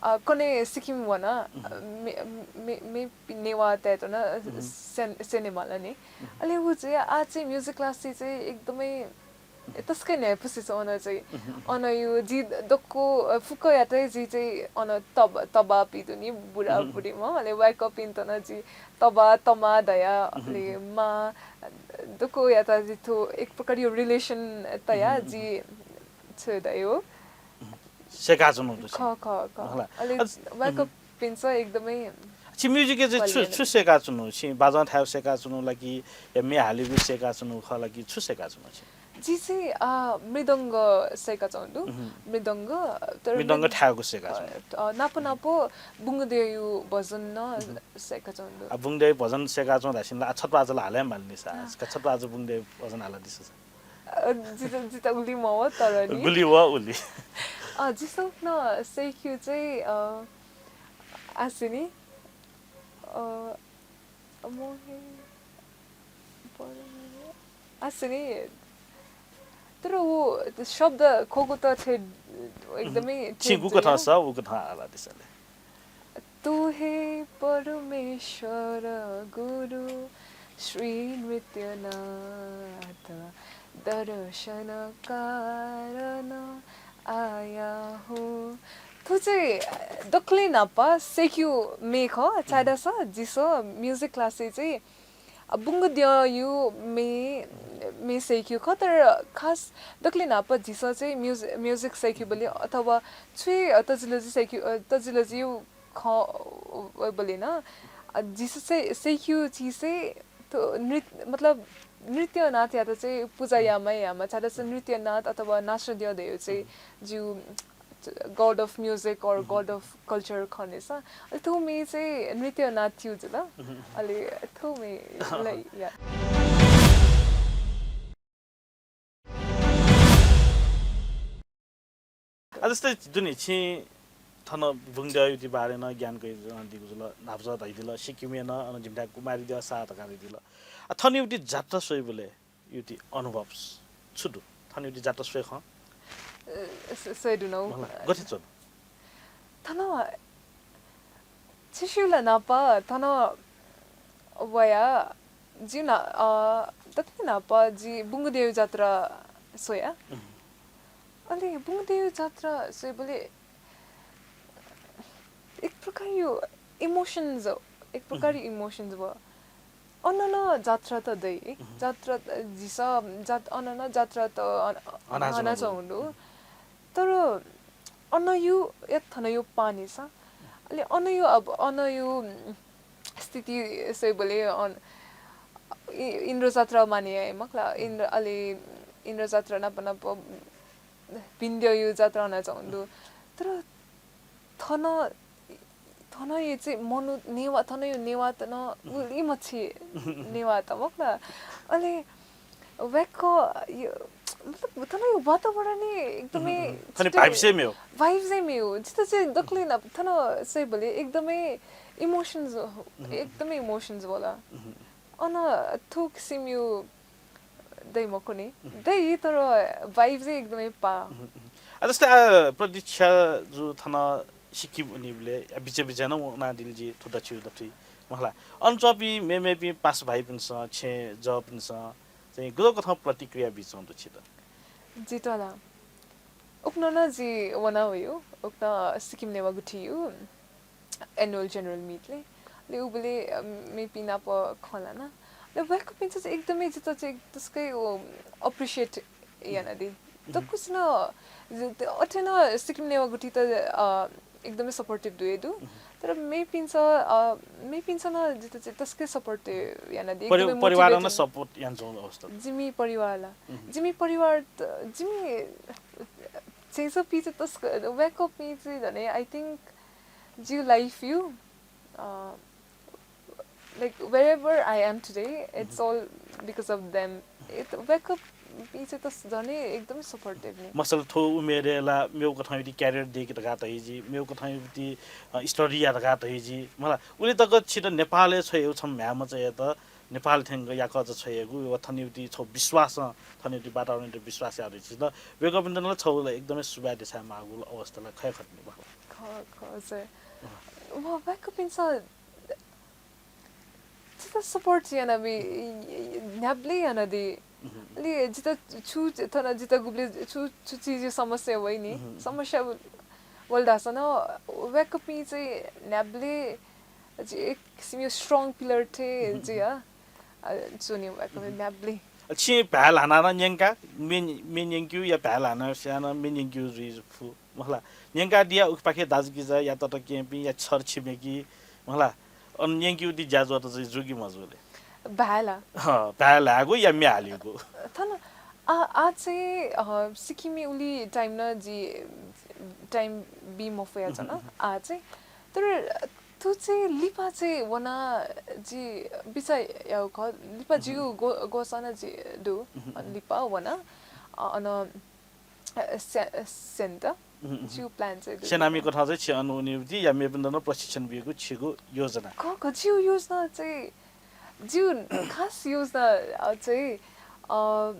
अ, कन्हय् सिक्किम वना, अ, मे-, मे-, मेपिं नेवाःतय्‌त नं स्यन-, स्यनेमाल नि। अले उ चाहिँ आः चाहिँ music class चाहिँ एकदमै तसकं न्ह्याइपुसे च्वं अन चाहिँ। अन यु जि दक्व, अ, फुक्कयात जि चाहिँ अन तब-, तबा पिदुनि बुढाबुढीमा, अले वय्‌कःपिन्त नं जि तबा, तमा धया, अले मा, दक्वयात जि थ्व एक प्रकारयु relation तया जि छु धाइ हो। सेका जुनु दु। ख, ख, ख। होला। अले अझ, वय्‌कःपिन्सं एकदमै छि music-य् चाहिँ छु, छु सय्काच्वनु? छि बाजं थायेगु सय्काच्वनु ला कि या म्ये हालेगु सय्काच्वनु खः ला कि छु सय्काच्वनु छि? जि चाहिँ, अ, मृदंग सय्काच्वंगु दु। मृदंग, तर मृदंग थायेगु सय्काच्वनु। अ, नाप नाप बुंगद्यःयु भजन नं सय्काच्वंगु दु। आ, बुंगद्यःयु भजन सय्काच्वं धाःसिं ला, आ, छत्वाःचा ला हाले मालनि सा। का छत्वाःचा बुंगद्यःयु भजन हालादिसँ। अ, जित, जित उलि मवः, तर नि। गुलि वः उलि। अ, जिसं नं सय्क्यु चाहिँ, अ, आसेनि, अ, मोहे, आसेनि, तर उ शब्द खोगु त छे एकदमै छि गुकथं स, उकथं हालादिसँ ले। तू हे परमेश्वर गुरु श्री नृत्यनाथ दर्शन कारण आया हूँ। थ्व चाहिँ दकलय् न्हापा सय्क्यु म्ये खः, छाय्धाःसा जिसं music class-य् चाहिँ अ, बुंगद्यःयु म्ये, म्ये सय्क्यु खः, तर खास दकलय् न्हापा झीसं चाहिँ music, music सय्क्युबलय् अथवा छुं हे, अ, तजिलजि सय्क्यु, अ, तजिलजियु खँ वयेबलय् नं, अ, झीसं सय्-, सय्क्यु झीसं त नृत्य, मतलब नृत्यनाथयात चाहिँ पुजा यायेमाः यायेमाः, छाय्धाःसा नृत्यनाथ अथवा नाचद्यः धयागु चाहिँ जिगु God of music or God of culture खनेसा। अले थ्व म्ये चाहिँ नृत्यनाथयु जुल। अले थ्व म्ये, like, yeah। आ, जस्तै दुने छिं थन बुंगद्यःयुति बारे नं ज्ञान कयादियागु जुल, न्हापा जक धयादिल, सिक्किमय् नं अन जिमिथाय् कुमारीद्यः सा धकाः धयादिल। आ, थनयुति जात्रा स्वयेबलय् युति अनुभव छु दु? थन युति जात्रा स्वये खँ? अ, स-, स्वये धुन। मला, गथे च्वन? थन छिसुला न्हापा थन वया जि ना, अ, दकलय् न्हापा जि बुंगद्यःयु जात्रा स्वया। अले बुंगद्यःयु जात्रा स्वयेबलय् एक प्रकारयु emotions, एक प्रकारयु emotions व। अन नं जात्रा त दइ। जात्रा त झीसं जात-, अन नं जात्रा त अन-, हनाच्वंगु दु। तर अनयु या थनयु पाने सा। अले अनयु अब अनयु स्थिति स्वयेबलय् अन-, इ-, इन्द्र जात्रा माने याये मखुला। इन्द्र, अले इन्द्र जात्रा नाप नाप भिंद्यःयु जात्रा हनाच्वंगु दु। तर थन, थनयु चाहिँ मनू नेवाः, थनयु नेवाःत नं उलि मछि नेवाःत मखुला। अले वय्कःयु, मतलब, थनयु वातावरण एकदमै vibes हे मेव। Vibes हे मेव। जितः चाहिँ दकलय् न्हापा थन स्वयेबलय् एकदमै emotions, एकदमै emotions वल। अन थ्व किसिमयु दइ मखुनि। दइ, तर vibes हे एकदमै पाः। आ, जस्तै, आ, प्रतीक्षा जु थन सिक्किम वनीबलय्, आ, बिच बिच नं वनादिल जि थ्व दथुइ दथुइ। मखुला, अन च्वंपिं मेमेपिं पासा भाइपिन्सं, छेँ जःपिन्सं चाहिँ गुलि कथं प्रतिक्रिया बीच्वंगु दु छित? जितः ला। उखुन्हु नं जि वना वयु, उखुन्हु सिक्किम नेवाः गुथियु annual general meet ले। अले उबलय्, अ, मेपिं नाप खँ ल्हाना। अले वय्कःपिन्सं चाहिँ एकदमै जितः चाहिँ तसकं, अ, appreciate यानादी। दक्वसिनं, ज-, अथे नं सिक्किम नेवाः गुथित, अ, एकदमै supportive दुगु दु। तर मेपिन्सं, अ, मेपिन्सं नं जितः चाहिँ तसकं support यानादी। परि-, एकदमै परिवारं नं motivate support यानाच्वंगु अवस्था। जिमि परिवार ला। जिमि परिवार त, जिमि चाहिँ स पिं चाहिँ तसकं, वय्कःपिं चाहिँ झनै, I think, जिगु life यु, अ, like, wherever I am today, it's all because of them। वय्कःपिं चाहिँ तस-, झनै एकदमै supportive नि। मसल थ्व उमेरय् ला मेव कथं युति career दय्के धकाः धइजि, मेव कथं युति, अ, study या धकाः धइजि। मला, उलि तक छित नेपालय् छ्वयेगु छम्ह म्ह्याय्मचायात नेपाल थ्यंक याकःचा छ्वयेगु व थनयुति छौ विश्वासं, थनयुति वातावरणयुति विश्वास याः दु छित। वय्कःपिन्त ला छौ ला एकदमै सुभाय् देछाये माःगु अवस्था ला खः खः नि। खः, खः, सर। म वय्कःपिन्सं जितः support यानाबी, न्ह्याबलें यानादी। अले जितः छु, थन जितः गुबलें छु, छु चिजयु समस्या वइ नि, समस्या वल धाःसा नं वय्कःपिं चाहिँ न्ह्याबलें जि एक किसिमयु strong pillar थें जुया, अ, च्वनी वय्कःपिं न्ह्याबलें। अ, छिं भाय् ल्हानाः नं न्यंका, म्ये, म्ये न्यंकेगु या भाय् ल्हानाः स्यानाः म्ये न्यंकेगु जुइ फु। मखुला, न्यंकादिया उखेपाखे दाजुकिजा या तताकेहेँपिं या छर छिमेकी, मखुला, अन न्यंकेगु ति ज्याझ्वःत चाहिँ जू कि मजू ले? भाय् ला। हँ, भाय् लायेगु या म्ये हालेगु। थन आ, आ चाहिँ, अ, सिक्किमय् उलि time नं जि time बी मफया च्वना। आ चाहिँ। तर थ्व चाहिँ लिपा चाहिँ वना जि बिचाः याउ खः। लिपा जिगु गो-, ग्वसाः नं जि दु। लिपा वना, अ, अन, अ, से-, सेन्त। जिगु plan चाहिँ दु। सेनामी कथं चाहिँ छि अन वनेगु ति या मेपिन्त नं प्रशिक्षण बीगु छिगु योजना? खः, खः, जिगु योजना चाहिँ, जिगु खास योजना, अ, चाहिँ, अ,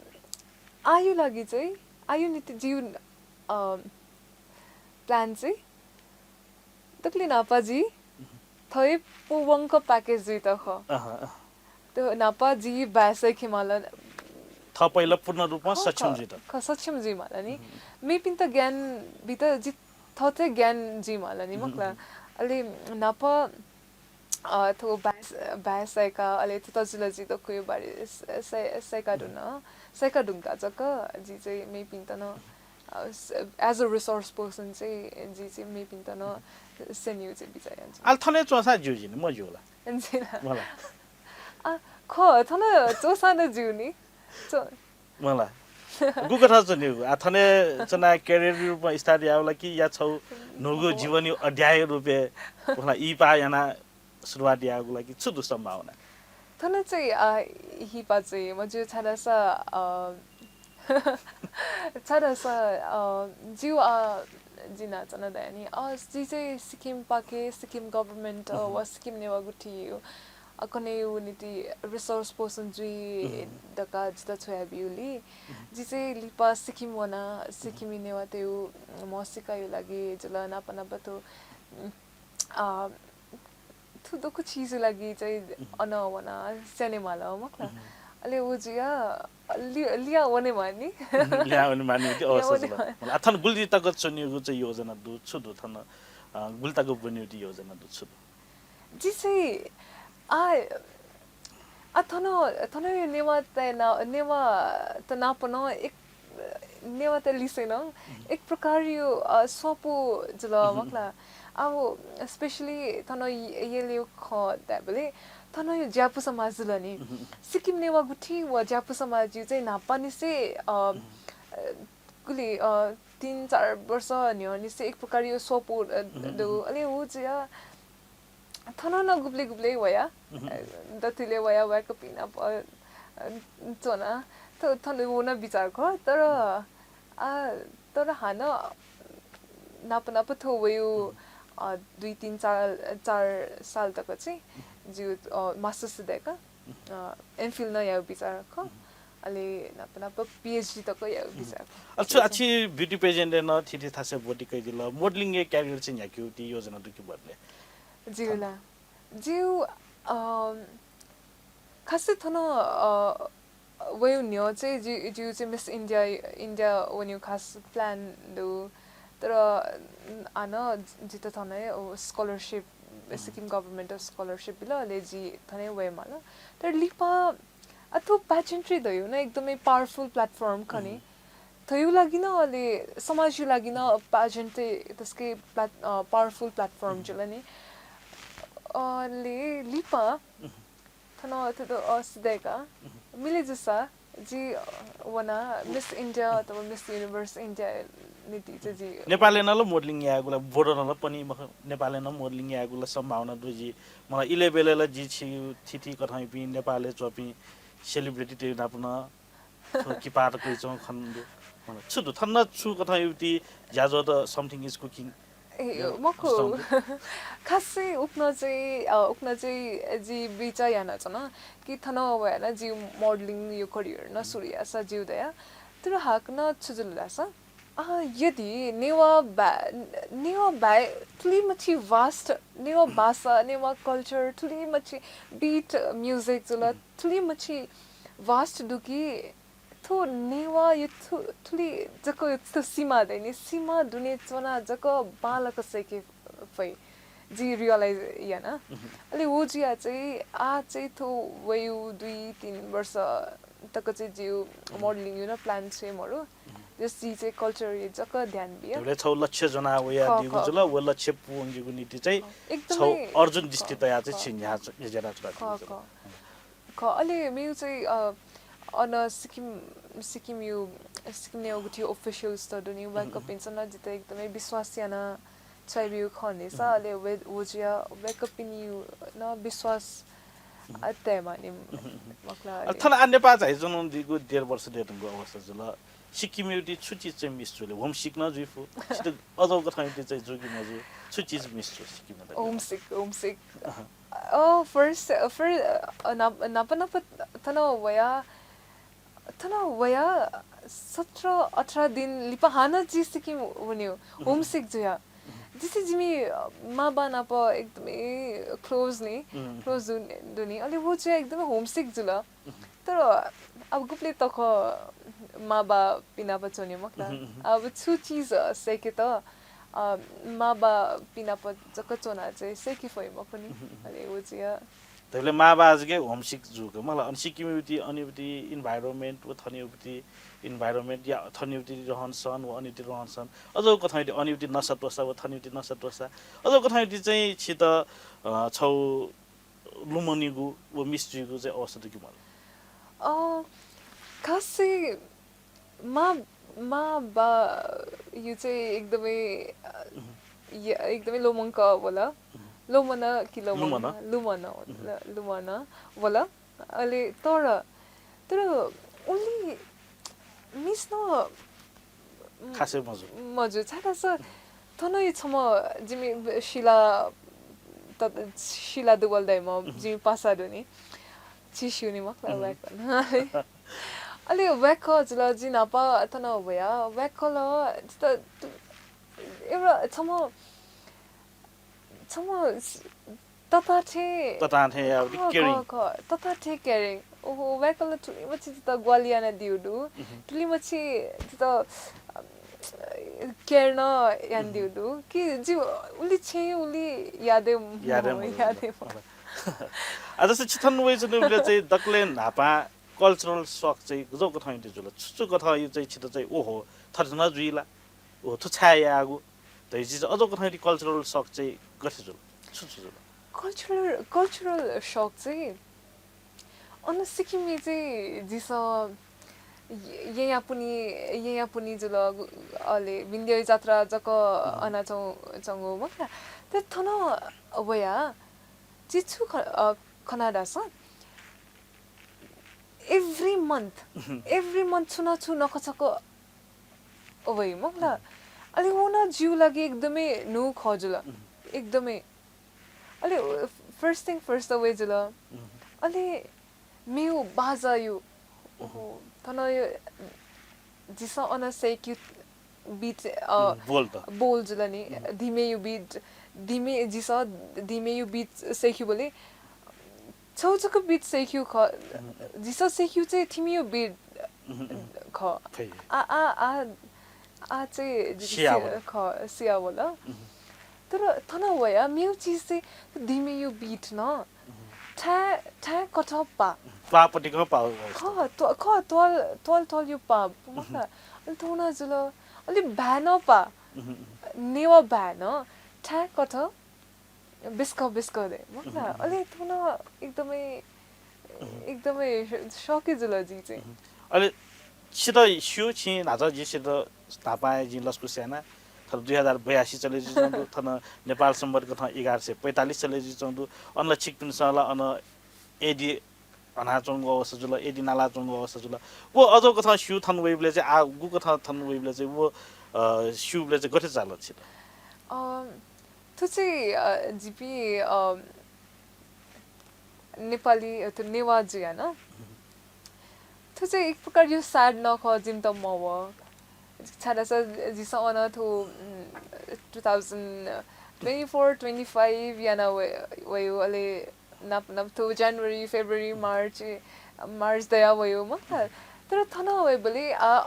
आयु लागि चाहिँ, आयु निति जिगु, अ, plan चाहिँ दकले न्हापा जि थ्व हे पूवंक package जुइत खः। अहँ, अहँ। त न्हापा जि भाय् सय्‌के माल। थः पहिला पूर्ण रूपमा खः, सक्षम खः, जुइत। खः, सक्षम जुइ माल नि। मेपिन्त ज्ञान बित जि थःत ज्ञान जुइ माल नि, मखुला। अले न्हापा, अ, थ्व भाय्, भाय् सय्‌का, अले थ्व तजिलजि दक्वया बारे स-, स-, सय्‌का धुन, सय्‌का धुंका जक जि चाहिँ मेपिन्त नं, अ, स-, as a resource person चाहिँ जि चाहिँ मेपिन्त नं स्यनेगु चाहिँ बिचाः याना च्वना। आल थन च्वंसा ज्यू जिं नि, मज्यू ला? ज्यू ला। मला। आ, खः, थन च्वंसा नं ज्यू नि। च्व- मला। गुकथं च्वनेगु? आ, थन च्वना career रूपमा start याउ ला कि या छौ न्हूगु जीवनी अध्याय रूपे, मला, इहिपा याना सुरुवात यायेगु ला कि छु दु सम्भावना? थन चाहिँ, अ, इहिपा चाहिँ मज्यू छाय्‌धाःसा, अ, छाय्‌धाःसा, अ, जिउ, अ, जिं न्हाचः नं धया नि, अ, जि चाहिँ सिक्किमपाखे, सिक्किम government, अ, वा सिक्किम नेवाः गुथि, अ, कन्हय्‌गु निंतिं resource person जुइ धकाः जितः छ्वयाबिउलि। जि चाहिँ लिपा सिक्किम वना, सिक्किमय् नेवाःतय्‌गु म्हसीकाया लागि जुल नापनाप थ्व, अ, थ्व दक्व चिजया लागि चाहिँ अन वना स्यने माल, मखुला। अले उ जुया लि-, लिया वने मानि। लिया वने मानि, अवश्य जुल। आ, थन गुलि तक च्वनेगु चाहिँ योजना दु, छु दु थन, अ, गुलि तक ब्वनेगु योजना दु, छु दु? जि चाहिँ, आ, आ, थन, थन नेवाःतय् ना-, नेवाःत नाप नं एक, नेवाःतय् लिसे नं एक प्रकारया, अ, स्वापू जुल, मखुला। अब specially थन य-, यलया खँ धायेबलय् थनया ज्यापु समाज जुल नि। सिक्किम नेवाः गुथि व ज्यापु समाजया चाहिँ न्हापांनिसें, अ, अ, गुलि, अ, तीन चार वर्ष न्ह्यःनिसें एक प्रकारया स्वापू, अ, दु। अले उ जुया थन नं गुबलें गुबलें वया, अ, दथुलिइ वया वय्‌कःपिं नाप, अ, च्वना। थ-, थन व नं बिचाः खः, तर, आ, तर हानं नाप नाप थ्व वयु, अ, दुई तीन चार, चार साल तक चाहिँ जिउ, अ, masters दय्‌का, अ, MPhil नं याउ बिचाः खः। अले नाप नाप PhD तक याउ बिचाः खः। अले छु आछि beauty pageant नं थीथी थासय् ब्वति कयादिल, modelling-या career चाहिँ न्ह्याकेगु ति योजना दु कि मदु ले? जिउ ला। जिउ, अ, खासै थन, अ, वयु न्ह्यः चाहिँ जि-, जिउ चाहिँ Miss India, India वनेगु खास plan दु। तर, अ, हानं जितः थन हे, अ, scholarship, सिक्किम government scholarship बिल, अले जि थन हे वये माल। तर लिपा, आ, थ्व pageantry धयु नं एकदमै powerful platform खः नि। थयु लागि नं अले समाजयु लागि नं pageantry तसकं plat-, अ, powerful platform जुल नि। अले लिपा थन थ्व, अ, सिधय्‌का मिले जूसा जि, अ, वना Miss India अथवा Miss Universe India निंतिं चाहिँ जि नेपालय् नं ला modelling यायेगु ला, border नं ला पनी मखु, नेपालय् नं modelling यायेगु ला सम्भावना दु जि। मला इलय् ब्यलय् ला जि छि थीथी कथंयापिं नेपालय् च्वंपिं celebrityतय् नाप नं थ्व किपा त कयाच्वंगु खने दु। मला छु दु? थन छु कथंयागु ति ज्याझ्वःत something is cooking? ए, मखु। खासै उखुन्हु चाहिँ, अ, उखुन्हु चाहिँ जि बिचाः यानाच्वना कि थन वयाना जि modelling-या career नं सुरु याःसा ज्यू दया। तर हाकनं छु जुल धाःसा, अ, यदि नेवाः बा-, नेवाः बाहेक थुलिमछि vast, नेवाः भाषा, नेवाः culture, थुलिमछि beat music जुल, थुलिमछि vast दु कि थ्व नेवाःया थु-, थुलि जक थ्व सीमा दनि, सीमा दुने च्वना जक बांलाक सय्‌के फइ। जि realise याना। अले व जुया चाहिँ आ चाहिँ थ्व वयु दुई तीन वर्ष तक चाहिँ जिउ modelling-यु नं plan छ्वये मरु। जस जि चाहिँ culture-य् जक ध्यान बिया। थुबलय् छौ लक्ष्य ज्वना वयादीगु खः, खः, जुल, खः। व लक्ष्य पूवंकेगु निंतिं चाहिँ खः। छौ एकदमै अर्जुन दृष्टि खः, तयाः चाहिँ खः, छिं न्ह्याः च-, न्ह्यज्यानाच्वनादीगु खः, जुल। खः। खः, अले मेगु चाहिँ, अ, अन सिक्किम, सिक्किमयु, सिक्किमयु गुथि officials त दुनि, वय्कःपिन्सं नं जितः एकदमै विश्वास याना छ्वयाबिउ खः नि सा, अले वे-, वज्या वय्कःपिनियु नं विश्वास, अ, तयेमानि मखुला अ, अले। थन आ नेपाः झाइच्वनादीगु डेढ वर्ष दयेधुंगु अवस्था जुल। सिक्किमयु ति छु चिज चाहिँ miss जुल? Homesick नं जुइफु। छित अजौ कथंयु ति चाहिँ जू कि मजू? छु चिज miss जू सिक्किमयु ति? Homesick, homesick। अहँ। अ, first, अ, fir-, अ, नाप-, नाप नाप थन वया, थन वया सत्र अठार दिन लिपा हानं जि सिक्किम वन्यु, उहुँ। Homesick जुया। उहुँ। जिसे जिमि, अ, मां बां नाप एकदमै close नि, उहुँ। Close दु-, दुनि। अले व जुया एकदमै homesick जुल। उहुँ। तर अब गुबले तक मां बां पिनाप च्वने मखुला। उहुँ, उहुँ। अब छु चिज, अ, सय्केत, अ, मां बां पिनाप जक च्वना चाहिँ सय्के फइ मखुनि। उहुँ, उहुँ। अले व जुया। तबले मां बां जुके homesick जुक मला अन सिक्किमयु ति, अनयु ति environment व थनयु ति environment या थनयु ति रहन सहन व अनयु ति रहन सहन। अजौ कथंयु ति अनयु ति नसा त्वसा व थनयु ति नसा त्वसा। अजौ कथंयु ति चाहिँ छित, अ, छौ लुमनिगु व miss जुइगु चाहिँ अवस्था दु कि मल? अ, खासै मां, मां बांयु चाहिँ एकदमै, अ, उहुँ। या, एकदमै लोमंक वल। उहुँ। लोमन कि लोमन? लुमन। लुमन, उहुँ। ल-, लुमन वल। अले तर, तर उलि miss नं, उम्, खासै मजू। मजू, छाय्धाःसा थनयु छम्ह जिमि शिला, त-, शिला दुवल धाइम्ह उहुँ। जिमि पासा दुनि। छि स्यूनि मखुला उहुँ। वय्कलं। अले वय्कः जुल जि नाप थन वया, वय्कलं जित एउटा छम्ह, छम्ह स-, तता थें तता थें याः, खः, caring। खः, खः, तता थें caring। ओहो, वय्कलं थुलिमछि जित ग्वाहालि यानादिउ दु। उहुँ। थुलिमछि जित, अ, care नं यानादिउ उहुँ। दु। कि जि उलि छेँ उलि यादे म-, यादे मजू। यादे म-। आ, जस्तै छि थन वइच्वनाबलय् चाहिँ दकलय् न्हापां cultural shock चाहिँ गुजौ कथंयु ति जुल? छु छु कथंयु चाहिँ छित चाहिँ ओहो, थथे नं जुइ ला? ओहो, थ्व छाय् याःगु? धइगु चिज अजौ कथंयु ति cultural shock चाहिँ गथे जुल? छु छु जुल? Cultural, cultural shock चाहिँ अन सिक्किमय् चाहिँ झीसं ये-, येँयाः पुन्हि, येँयाः पुन्हि जुल, अले विन्ध्य जात्रा जक उहुँ। अनाच्वं-, च्वंगु मखुला। तर थन वया झी छु ख-, अ, खना धाःसा every month, उहुँ। Every month छु न छु नखःछखः वइ मखुला। उहुँ। अले व नं जिउ लागि एकदमै न्हू खः जुल। उहुँ। एकदमै। अले first thing first त वइ जुल। उहुँ। अले मेउ बाजायु, उहुँ। थनयु झीसं अन सय्केयु beat, अ, उहुँ, बोल त। बोल जुल नि, उहुँ। धिमेयु beat, धिमे, झीसं धिमेयु beat सय्केबलय् छौ जक beat सय्केयु खः। उहुँ। झीसं सय्केयु चाहिँ थिमियु beat उहुँ, उहुँ। खः। खै। आ, आ, आ, आ चाहिँ सिया वल। खः, सिया वल। उहुँ। तर थन वया मेउ चिज चाहिँ धिमेयु beat नं। उहुँ। ठ्याँ, ठ्याँ कथं पा। पा पतिकं पा। खः, त्व-, खः, त्वाल, त्वाल, त्वालयु पा। उहुँ। मखुला। अले थौं नं जुल। अले भाय् नं पा। उहुँ, उहुँ। नेवाः भाय् नं ठ्याँ कथं बिस्कः बिस्कः दे, मखुला। उहुँ, उहुँ। अले थौं नं एकदमै, उहुँ। एकदमै स-, shock जुल जि चाहिँ। उहुँ। अले छित स्यू, छिं न्हाचः जि छित न्हापां हे जिं लसकुस याना। थन दुई हजार बयासी चले जुइच्वंगु दु, थन नेपाल संवत् कथं एघार सय पैंतालिस चले जुइच्वंगु दु। अन ला छिकपिन्सं ला अन AD हनाच्वंगु अवस्था जुल, AD नालाच्वंगु अवस्था जुल। व अजौ कथं स्यू थन वइबलय् चाहिँ, आ, गु कथं थन वइबलय् चाहिँ व, अ, स्यूबलय् चाहिँ गथे चाल छित? अ, थ्व चाहिँ, अ, जिपिं, अ, नेपाली, अ, थ्व नेवाः जुयाः नं। थ्व चाहिँ एक प्रकारयु sad नं खः, जिमित मवः। छाय्धाःसा झीसं अन थ्व, उम्, two thousand twenty-four twenty-five याना वये-, वयु, अले नाप नाप थ्व January, February, March, March दया वयु मखुला। तर थन वइबलय्, आ,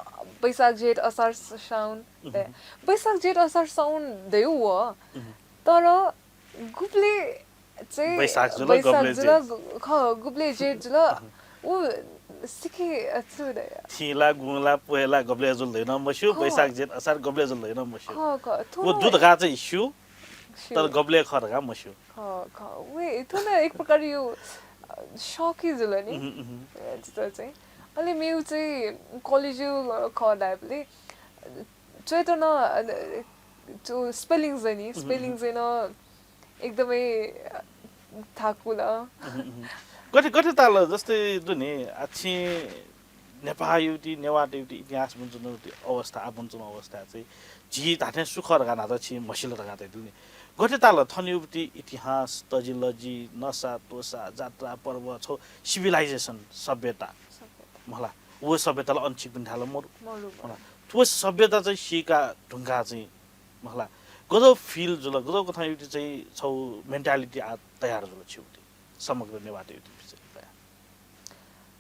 बैशाख, जेठ, असार, स-, साउन, ए, उहुँ। बैशाख, जेठ, असार, साउन दयु वः। उहुँ। तर गुबलय् चाहिँ बैशाख जुल, बैशाख गबलय् जुल, जेठ। गु-, खः, गुबलय् जेठ जुल, अहँ। उ सिके छु दया। थिं ला, गुँ ला, प्वय् ला गबलय् जुल धइनं मस्यू, खः। वैशाख जेठ असार गबलय् जुल धइनं मस्यू। खः, खः। व दु धकाः चाहिँ स्यू, स्यू। तर गबलय् खः धकाः मस्यू। खः, खः। वे, थ्व नं एक प्रकारया, अ, shock-य् जुल नि। उहुँ, उहुँ। अ, जितः चाहिँ। अले मेगु चाहिँ college-य् खः धायेबलय्, अ, च्वयेत नं, अ, जो spelling चाहिँ नि, उहुँ, spelling उहुँ। चाहिँ नं एकदमै, अ, थाकुल। उहुँ, उहुँ। गथे, गथे ताल, जस्तै दु नि, आ, छिं नेपाःयागु, नेवाःतय्गु इतिहास ब्वनाच्वनागु अवस्था, आ ब्वनाच्वनागु अवस्था चाहिँ झी धात्थें सु खः धकाः न्हाचः छिं म्हसिल धकाः धयादिल नि। गथे ताल थनयागु इतिहास, तजिलजि, नसा, त्वसा, जात्रा, पर्व, छगू civilization, सभ्यता। सभ्यता। मला, व सभ्यता ला अन छिकपिन्थाय् ला मरु। मरु, मरु। मला, व सभ्यता चाहिँ सीका धुंकाः चाहिँ, मला, गजब feel जुल, गजब कथंयागु चाहिँ छगू mentality आ तयार जुल छिगु समग्र नेवाःतय्गु विषयय्।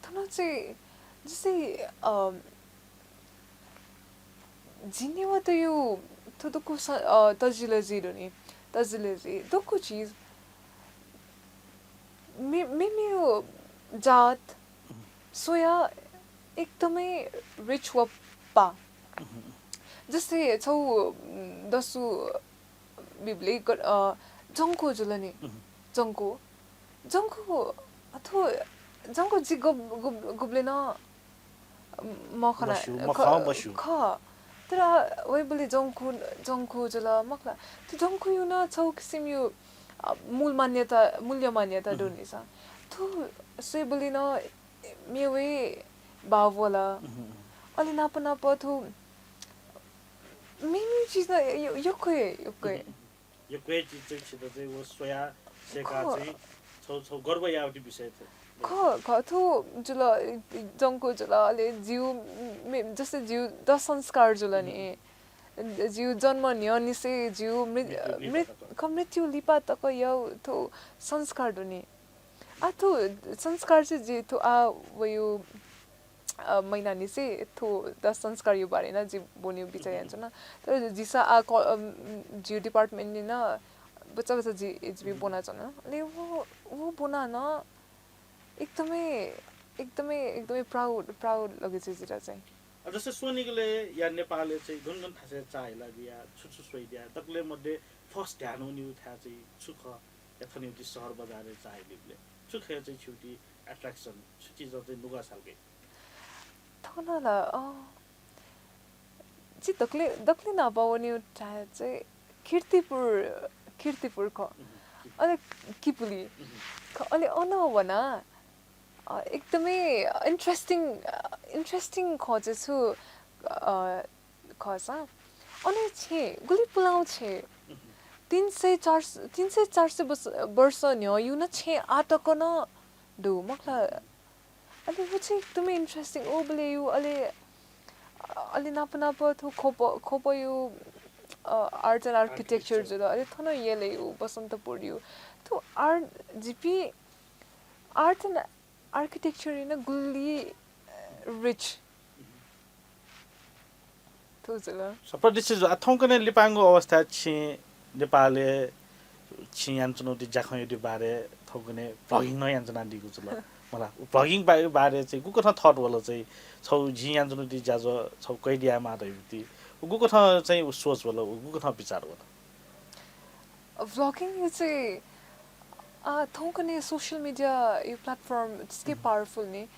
थन चाहिँ जस्तै, अ, झी नेवाःतय्गु थ्व दक्व स-, अ, तजिलजि दु नि, तजिलजि दक्व चिज मे-, मेमेगु जात स्वयाः एकदमै rich व पाः। जस्तै छगू, उम्, दसु बिबलय् ग-, अ, जंक्व जुल नि। उहुँ। जंक्व। जंक्व, अथवा जंक्व जि गुब-, गुब-, गुबलें नं मखना। मस्यू, ख-, मखं मस्यू। खः। तर वइबलय् जंक्व, जंक्व जुल, मखला। थ्व जंक्वयागु नं छगू किसिमयागु, अ, मूल मान्यता, मूल्य मान्यता उहुँ। दु नि सा। थ्व स्वयेबलय् नं मेगु हे भाव वल। उहुँ। अले नाप नाप थ्व मेमेगु चिज नं य-, य-, यक्व हे, यक्व हे। उहुँ। यक्व हे चिज चाहिँ छित चाहिँ व स्वयाः सय्काः खः। चाहिँ छगू, छगू गर्व याःगु विषय चाहिँ। खः, खः। थ्व जुल, जंक्व जुल, अले जिगु मे-, जस्तै जिगु दसंस्कार जुल नि। उहुँ। जिगु जन्म न्ह्यःनिसें जिगु मृ-, मृत्यु लिपा मृ-, तक। खः, मृत्यु लिपा तक याःगु थ्व संस्कार दु नि। आ, थ्व संस्कार चाहिँ जि थ्व आ वइगु, अ, महिनानिसें थ्व दसंस्कारया बारे नं जि ब्वनेगु बिचाः यानाच्वना। तर जिसा आ क-, अम, जिगु department-य् नं बचा बचा जि, जिपिं ब्वनाच्वन। अले व, व ब्वनाः नं एकदमै, एकदमै, एकदमै proud, proud लगे चाहिँ जितः चाहिँ। अ, जस्तै स्वनिगलय् या नेपालय् चाहिँ गन गन थासय् चाःहिला बिया, छु छु स्वयादिया, दकलय् मध्ये first ध्यान वनीगु थाय् चाहिँ छु खः? या थनयागु सहर बजारय् चाःहिलीबलय् छु खः चाहिँ छिगु attraction, छु चिजं चाहिँ नुगः साल गय्? थन ला, अ, जि दकलय्, दकलय् न्हापा वनीगु थाय् चाहिँ कीर्तिपुर, कीर्तिपुर खः। उहुँ, कीर्ति-। अले किपुली। उहुँ। खः, अले अन वना, अ, एकदमै interesting, अ, interesting खः चाहिँ छु, अ, खःसा, अन छेँ, गुलि पुलांगु छेँ। उहुँ। तीन सय चार, तीन सय चार सय वर्ष, वर्ष न्ह्यःयागु नं छेँ आः तक नं दु, मखला। अले व चाहिँ एकदमै interesting, उबलय् याःगु, अले, अले नाप नाप थ्व ख्वप, ख्वपयागु, अ, art and architecture architecture। जुल, अले थन यलय् याःगु, बसन्तपुरयागु। थ्व art, जिपिं art and architecture याना गुलि rich। थ्व जुल। स-, प्रदीप जु, आ, थौंकन्हय् लिपांगु अवस्थाय् छिं नेपालय् छिं यानाच्वनागु ज्याखँया बारे थौंकन्हय् vlogging नं यानाच्वनादीगु जुल। मला, उ vlogging बा-, बारे चाहिँ गुकथं thought वल चाहिँ, छगू जिं यानाच्वनागु ज्याझ्वः छगू कयादियामाः धइगु, उ गुकथं चाहिँ उ सोच वल, उ गुकथं विचार वल? Vlogging चाहिँ, आ, थौंकन्हय् social media या platform जिसके powerful नि।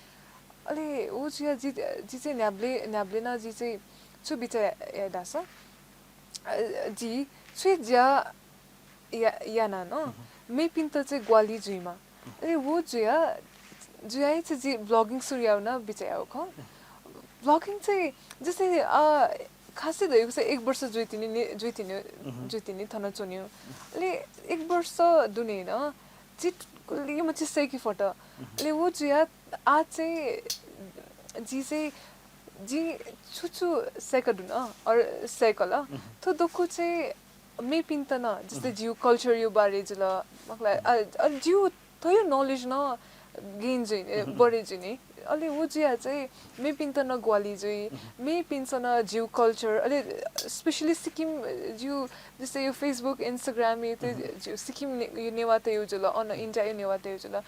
अले उ जुया जि, जि चाहिँ न्ह्याबलें, न्ह्याबलें नं जि चाहिँ छु बिचाः याये धाःसा, अ, जि छु हे ज्या या-, याना नं मेपिन्त चाहिँ ग्वाहालि जुइमा। अले व जुया, जुया हे चाहिँ जि vlogging सुरु यायेगु नं बिचाः याःगु खः। Vlogging चाहिँ जस्तै, अ, खासै धइगु चाहिँ एक वर्ष जुइतिनि नि, जुइतिनि, जुइतिनि थन च्वनेगु। अले एक वर्ष दुने नं जि गुलिमछि सय्के फत। अले व जुया आः चाहिँ जि चाहिँ जि छु छु सय्का दुन, अर सय्कल। थ्व दक्व चाहिँ मेपिन्त नं, जस्तै जिगु culture या बारे जुल, मखला, अ, अ, जिगु थ्वया knowledge नं gain जुइ नि, बढे जुइ नि। अले व जुया चाहिँ मेपिन्त नं ग्वाहालि जुइ, मेपिन्सं नं जिगु culture, अले specially सिक्किम, जिगु जस्तै यो Facebook, Instagram या त जिगु सिक्किम ने-, यो नेवाःतय् जुल, अन India या नेवाःतय् जुल।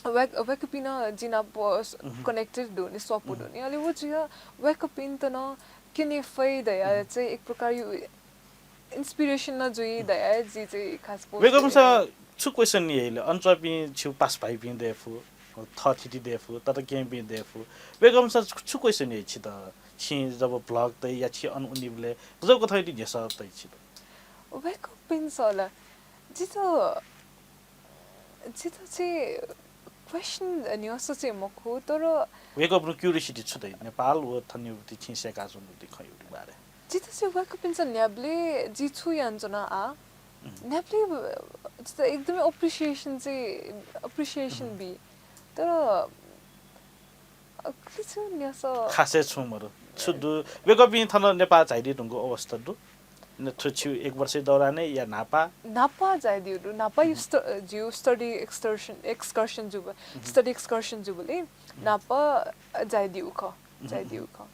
वय्क-, वय्कःपिं नं जि नाप स-, connected दु नि, स्वापू दु नि। अले व जुया वय्कःपिन्त नं क्यने फइ धया चाहिँ एक प्रकार यु inspiration नं जुइ धया जि चाहिँ खास post वय्कःपिन्सं छु question याइ ले? अन च्वंपिं छिगु पासा भाइपिं दयेफु, थःथिति दयेफु, तताकेहेँपिं दयेफु। वय्कःपिन्सं छु, छु question याइ छितः? छिं जब vlog तइ या छि अन उनिबलय् गजब कथं इति न्ह्यसः तइ छितः? वय्कःपिन्सं ला जितः जितः चाहिँ question न्ह्यसः चाहिँ मखु, तर वय्कःपिनिगु curiosity छु दइ? नेपाल व थनिउति छिं सय्काच्वंगुति खँयुति बारे। जितः चाहिँ वय्कःपिन्सं न्ह्याबलय् जि छु यानाच्वना आ। न्ह्याबलय् जितः एकदमै appreciation चाहिँ, appreciation बी। तर अ, खिचु न्ह्यसः। खासै छुं मरु। छु दु? वय्कःपिं थन नेपाल झायादी धुंकूगु अवस्था दु। न थ्व छिगु एक वर्षया दौरानय् या न्हापा? न्हापा झायादीगु दु। न्हापा यु स्ट-, जिगु study excursion, excursion जुब-, study excursion जुबलय् न्हापा झायादीगु खः। झायादीगु खः।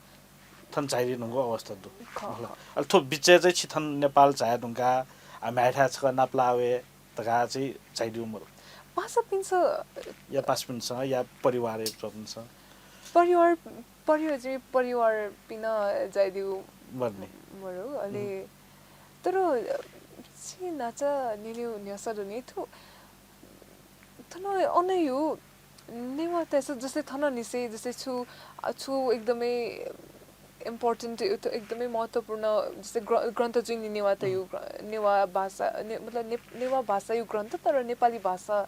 थन झायादी धुंकूगु अवस्था दु। खः, खः। अले थ्व बिचय् चाहिँ छि थन नेपाल झाया धुंकाः, आ, म्ह्याय्थाय् छकः नापलाः वये धकाः चाहिँ झायादीगु मरु। पासापिन्सं या पासापिन्सं या परिवारय् च्वंपिन्सं? परिवार, परिवार चाहिँ परिवारपिन्सं झायादीगु मरु नि। मरु, अले तर छि न्हाचा न्यनेगु न्ह्यसः दु नि थ्व। थन अनयु नेवाःतय्सं जस्तै थन निसें जस्तै छु, अ, छु एकदमै important, एकदमै महत्त्वपूर्ण जस्तै ग्र-, ग्रन्थ जुइ नि नेवाःतयु ग्र-, नेवाः भाषा, ने-, मतलब ने-, नेवाः भाषायु ग्रन्थ तर नेपाली भाषा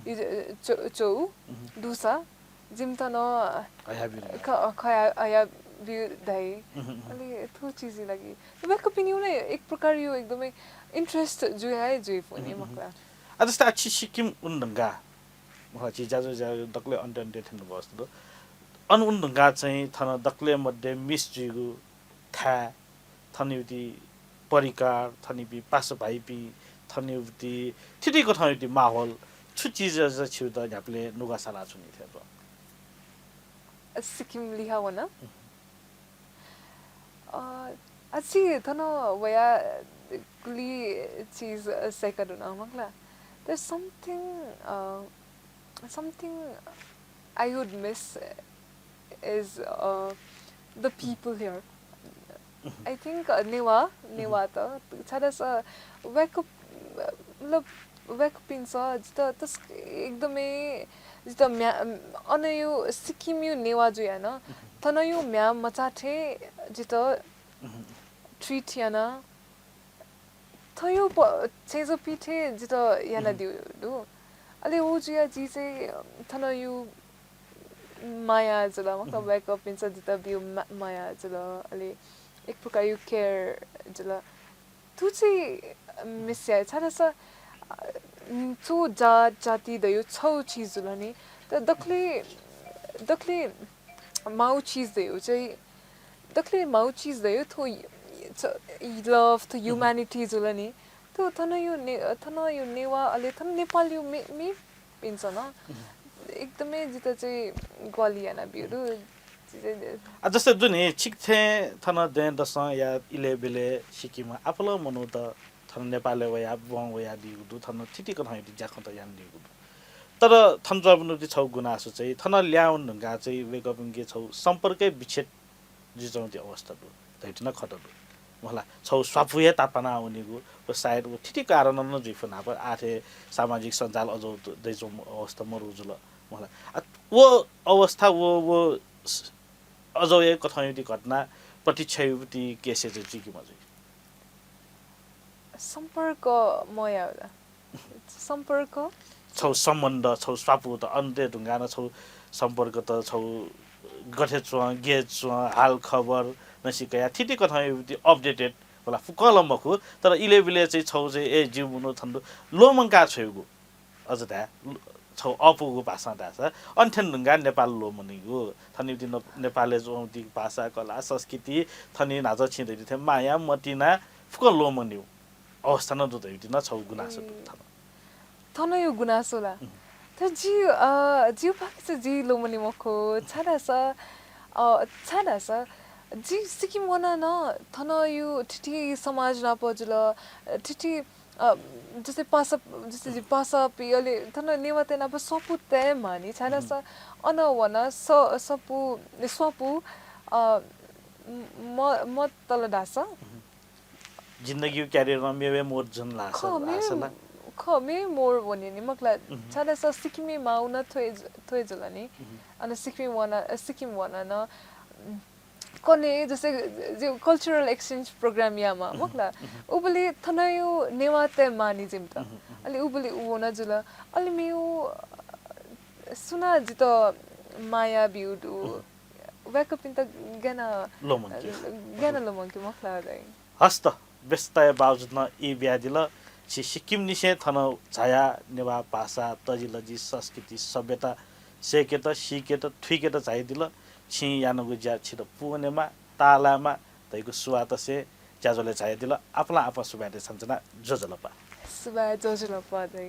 यु च-, च्वउ दुसा जिमित नं हयाब्यु नि। ख-, खया-, हयाब्यु धाइ। अले थ्व चिजया लागि वय्कःपिनिगु नं एक प्रकारयु एकदमै interest जुया हे जुइ फु नि मखुला। आ, जस्तै आ छि सिक्किम उन धुंकाः मखुला, छि ज्याझ्वः ज्याझ्वः दकलय् अन्त्य अन्त्य थ्यंगु अवस्था दु। अन उन धुंकाः चाहिँ थन दकलय् मध्ये miss जुइगु थाय्, थनयुति परिकार, थनयुपिं पासा भाइपिं, थनयुति थीथी कथंयुति माहौल, छु चिज छित न्ह्याबलें नुगः सालाच्वनी थें च्वं? सिक्किम लिहां वन। अ, आ छि थन वया गुलि चिज सय्का दु नं मखुला। There's something, a, something I would miss is, uh, the people here. I think, uh, Newah, नेवाःत छाय्धाःसा वय्कः, मतलब वय्कःपिन्सं जितः तस-, एकदमै जितः म्ह्या-, अनयु सिक्किमयु नेवाः जुया नं थनयु म्ह्याय् मचा थें जितः treat याना थ्वयु प-, छेँजःपिं थें जितः यानादिउ दु। अले उ जुया जि चाहिँ थनयु माया जुल, मतलब वय्कःपिन्सं जितः ब्यु मा-, माया जुल, अले एक प्रकारयु care जुल। थ्व चाहिँ miss याये, छाय्धाःसा, अ, छु जात जाति धयु छौ चिज जुल नि, तर दकलय्, दकलय् माउ चिज धयु चाहिँ दकलय् माउ चिज धयु थ्व य-, य-, च-, love, थ्व humanity जुल नि। थ्व थनयु ने-, थनयु नेवाः, अले थन नेपालयु मे-, मेपिन्सं नं एकदमै जितः चाहिँ ग्वाहालि यानाब्यु दु। आ, जस्तै दु नि, छिकथें थन दँय्‌दसं या इलय् ब्यलय् सिक्किमं आपालं मनूत थन नेपालय् वयाः बहं वयादीगु दु, थन थीथी कथंयुति ज्याखँत यानादीगु दु। तर थन च्वंपिनिगु छगू गुनासो चाहिँ, थन ल्याहां वने धुंकाः चाहिँ वय्कःपिनिके छगू सम्पर्कय् विच्छेद जुइच्वंगु अवस्था दु, धइथें नं खत दु। मखुला, छगू स्वापू हे तापाना वनीगु, व सायद व थीथी कारणं नं जुइफु न्हापा, आः थें सामाजिक सञ्जाल अजौ द-, दइच्वंगु अवस्था मरु जुल। मखुला, आ, व अवस्था, व, व स-, अजौया कथंयुति घटना प्रतीक्षायुति case-य् चाहिँ जुइ कि मजुइ? सम्पर्क मयाः ला। सम्पर्क? छगू सम्बन्ध, छगु स्वापू त अन दये धुंकाः नं छगू सम्पर्क त छगू गथे च्वं, गय् च्वं, हालखबर नसिकया थीथी कथंयुति updated होला, फुक्कं ला मखु, तर इलय् ब्यलय् चाहिँ छगू चाहिँ ए जिगु मनू थन दु ल्वःमंका छ्वयेगु। अझ धाये, लु-, छगू अःपुगु भाषां धाःसा, अन थ्यने धुंकाः नेपाल ल्वःमनीगु। थनयुति न-, नेपालय् च्वंगु भाषा, कला, संस्कृति, थनयु न्हाचः छिं धयादी थें माया, मतिना फुक्कं ल्वःमनीगु अवस्था नं दु धयादी नं छगू गुनासो दु थन। थनयु गुनासो ला? उम्। तर जि, अ, जिगु पाखें चाहिँ जि ल्वःमनी मखु, छाय्धाःसा, अ, छाय्धाःसा जि सिक्किम वना नं थनयु थीथी समाज नाप जुल, अ, थीथी अ, जस्तै पासा, जस्तै जि पासा पियले थन नेवाःतय् नाप सपु तये मानि, छाय्‌धाःसा अन वन स-, सपु, स्वपु, अ, म-, मतल धाःसा। जिन्दगी क्यारियरमा मेवे मोर जुन लासा, खः, मे-, लासा ला? खः, मे मोर वने नि मखु ला। छाय्‌धाःसा सिक्किमय् माउ न थ्वय् ज-, थ्वय् जुल नि। अन सिक्किम वन, सिक्किम वन न, कने जस्तै जि cultural exchange program यामा मखु ला। उबलय् थनयु नेवाःतय् मानि जिमित। अले उबलय् उ वन जुल। अले मेउ सुना जित माया बिउ दु। वय्‌कःपिन्त गन लमंके। गन लमंके मखु ला दाइ। हस्त, व्यस्तताया बावजुद नं ई बियादिल। छि सिक्किमनिसें थन झाया नेवाः भाषा, तजिलजि, संस्कृति, सभ्यता सय्‌केत, सीकेत, थुइकेत झायादिल। छिं यानागु ज्या छित पूवनेमा, ताःलायेमा धइगु सुवातसे ज्याझ्वलय् झायादिल। आपालं आपाः सुभाय् देछानाच्वना। ज्वजलपा। सुभाय्, ज्वजलपा दाइ।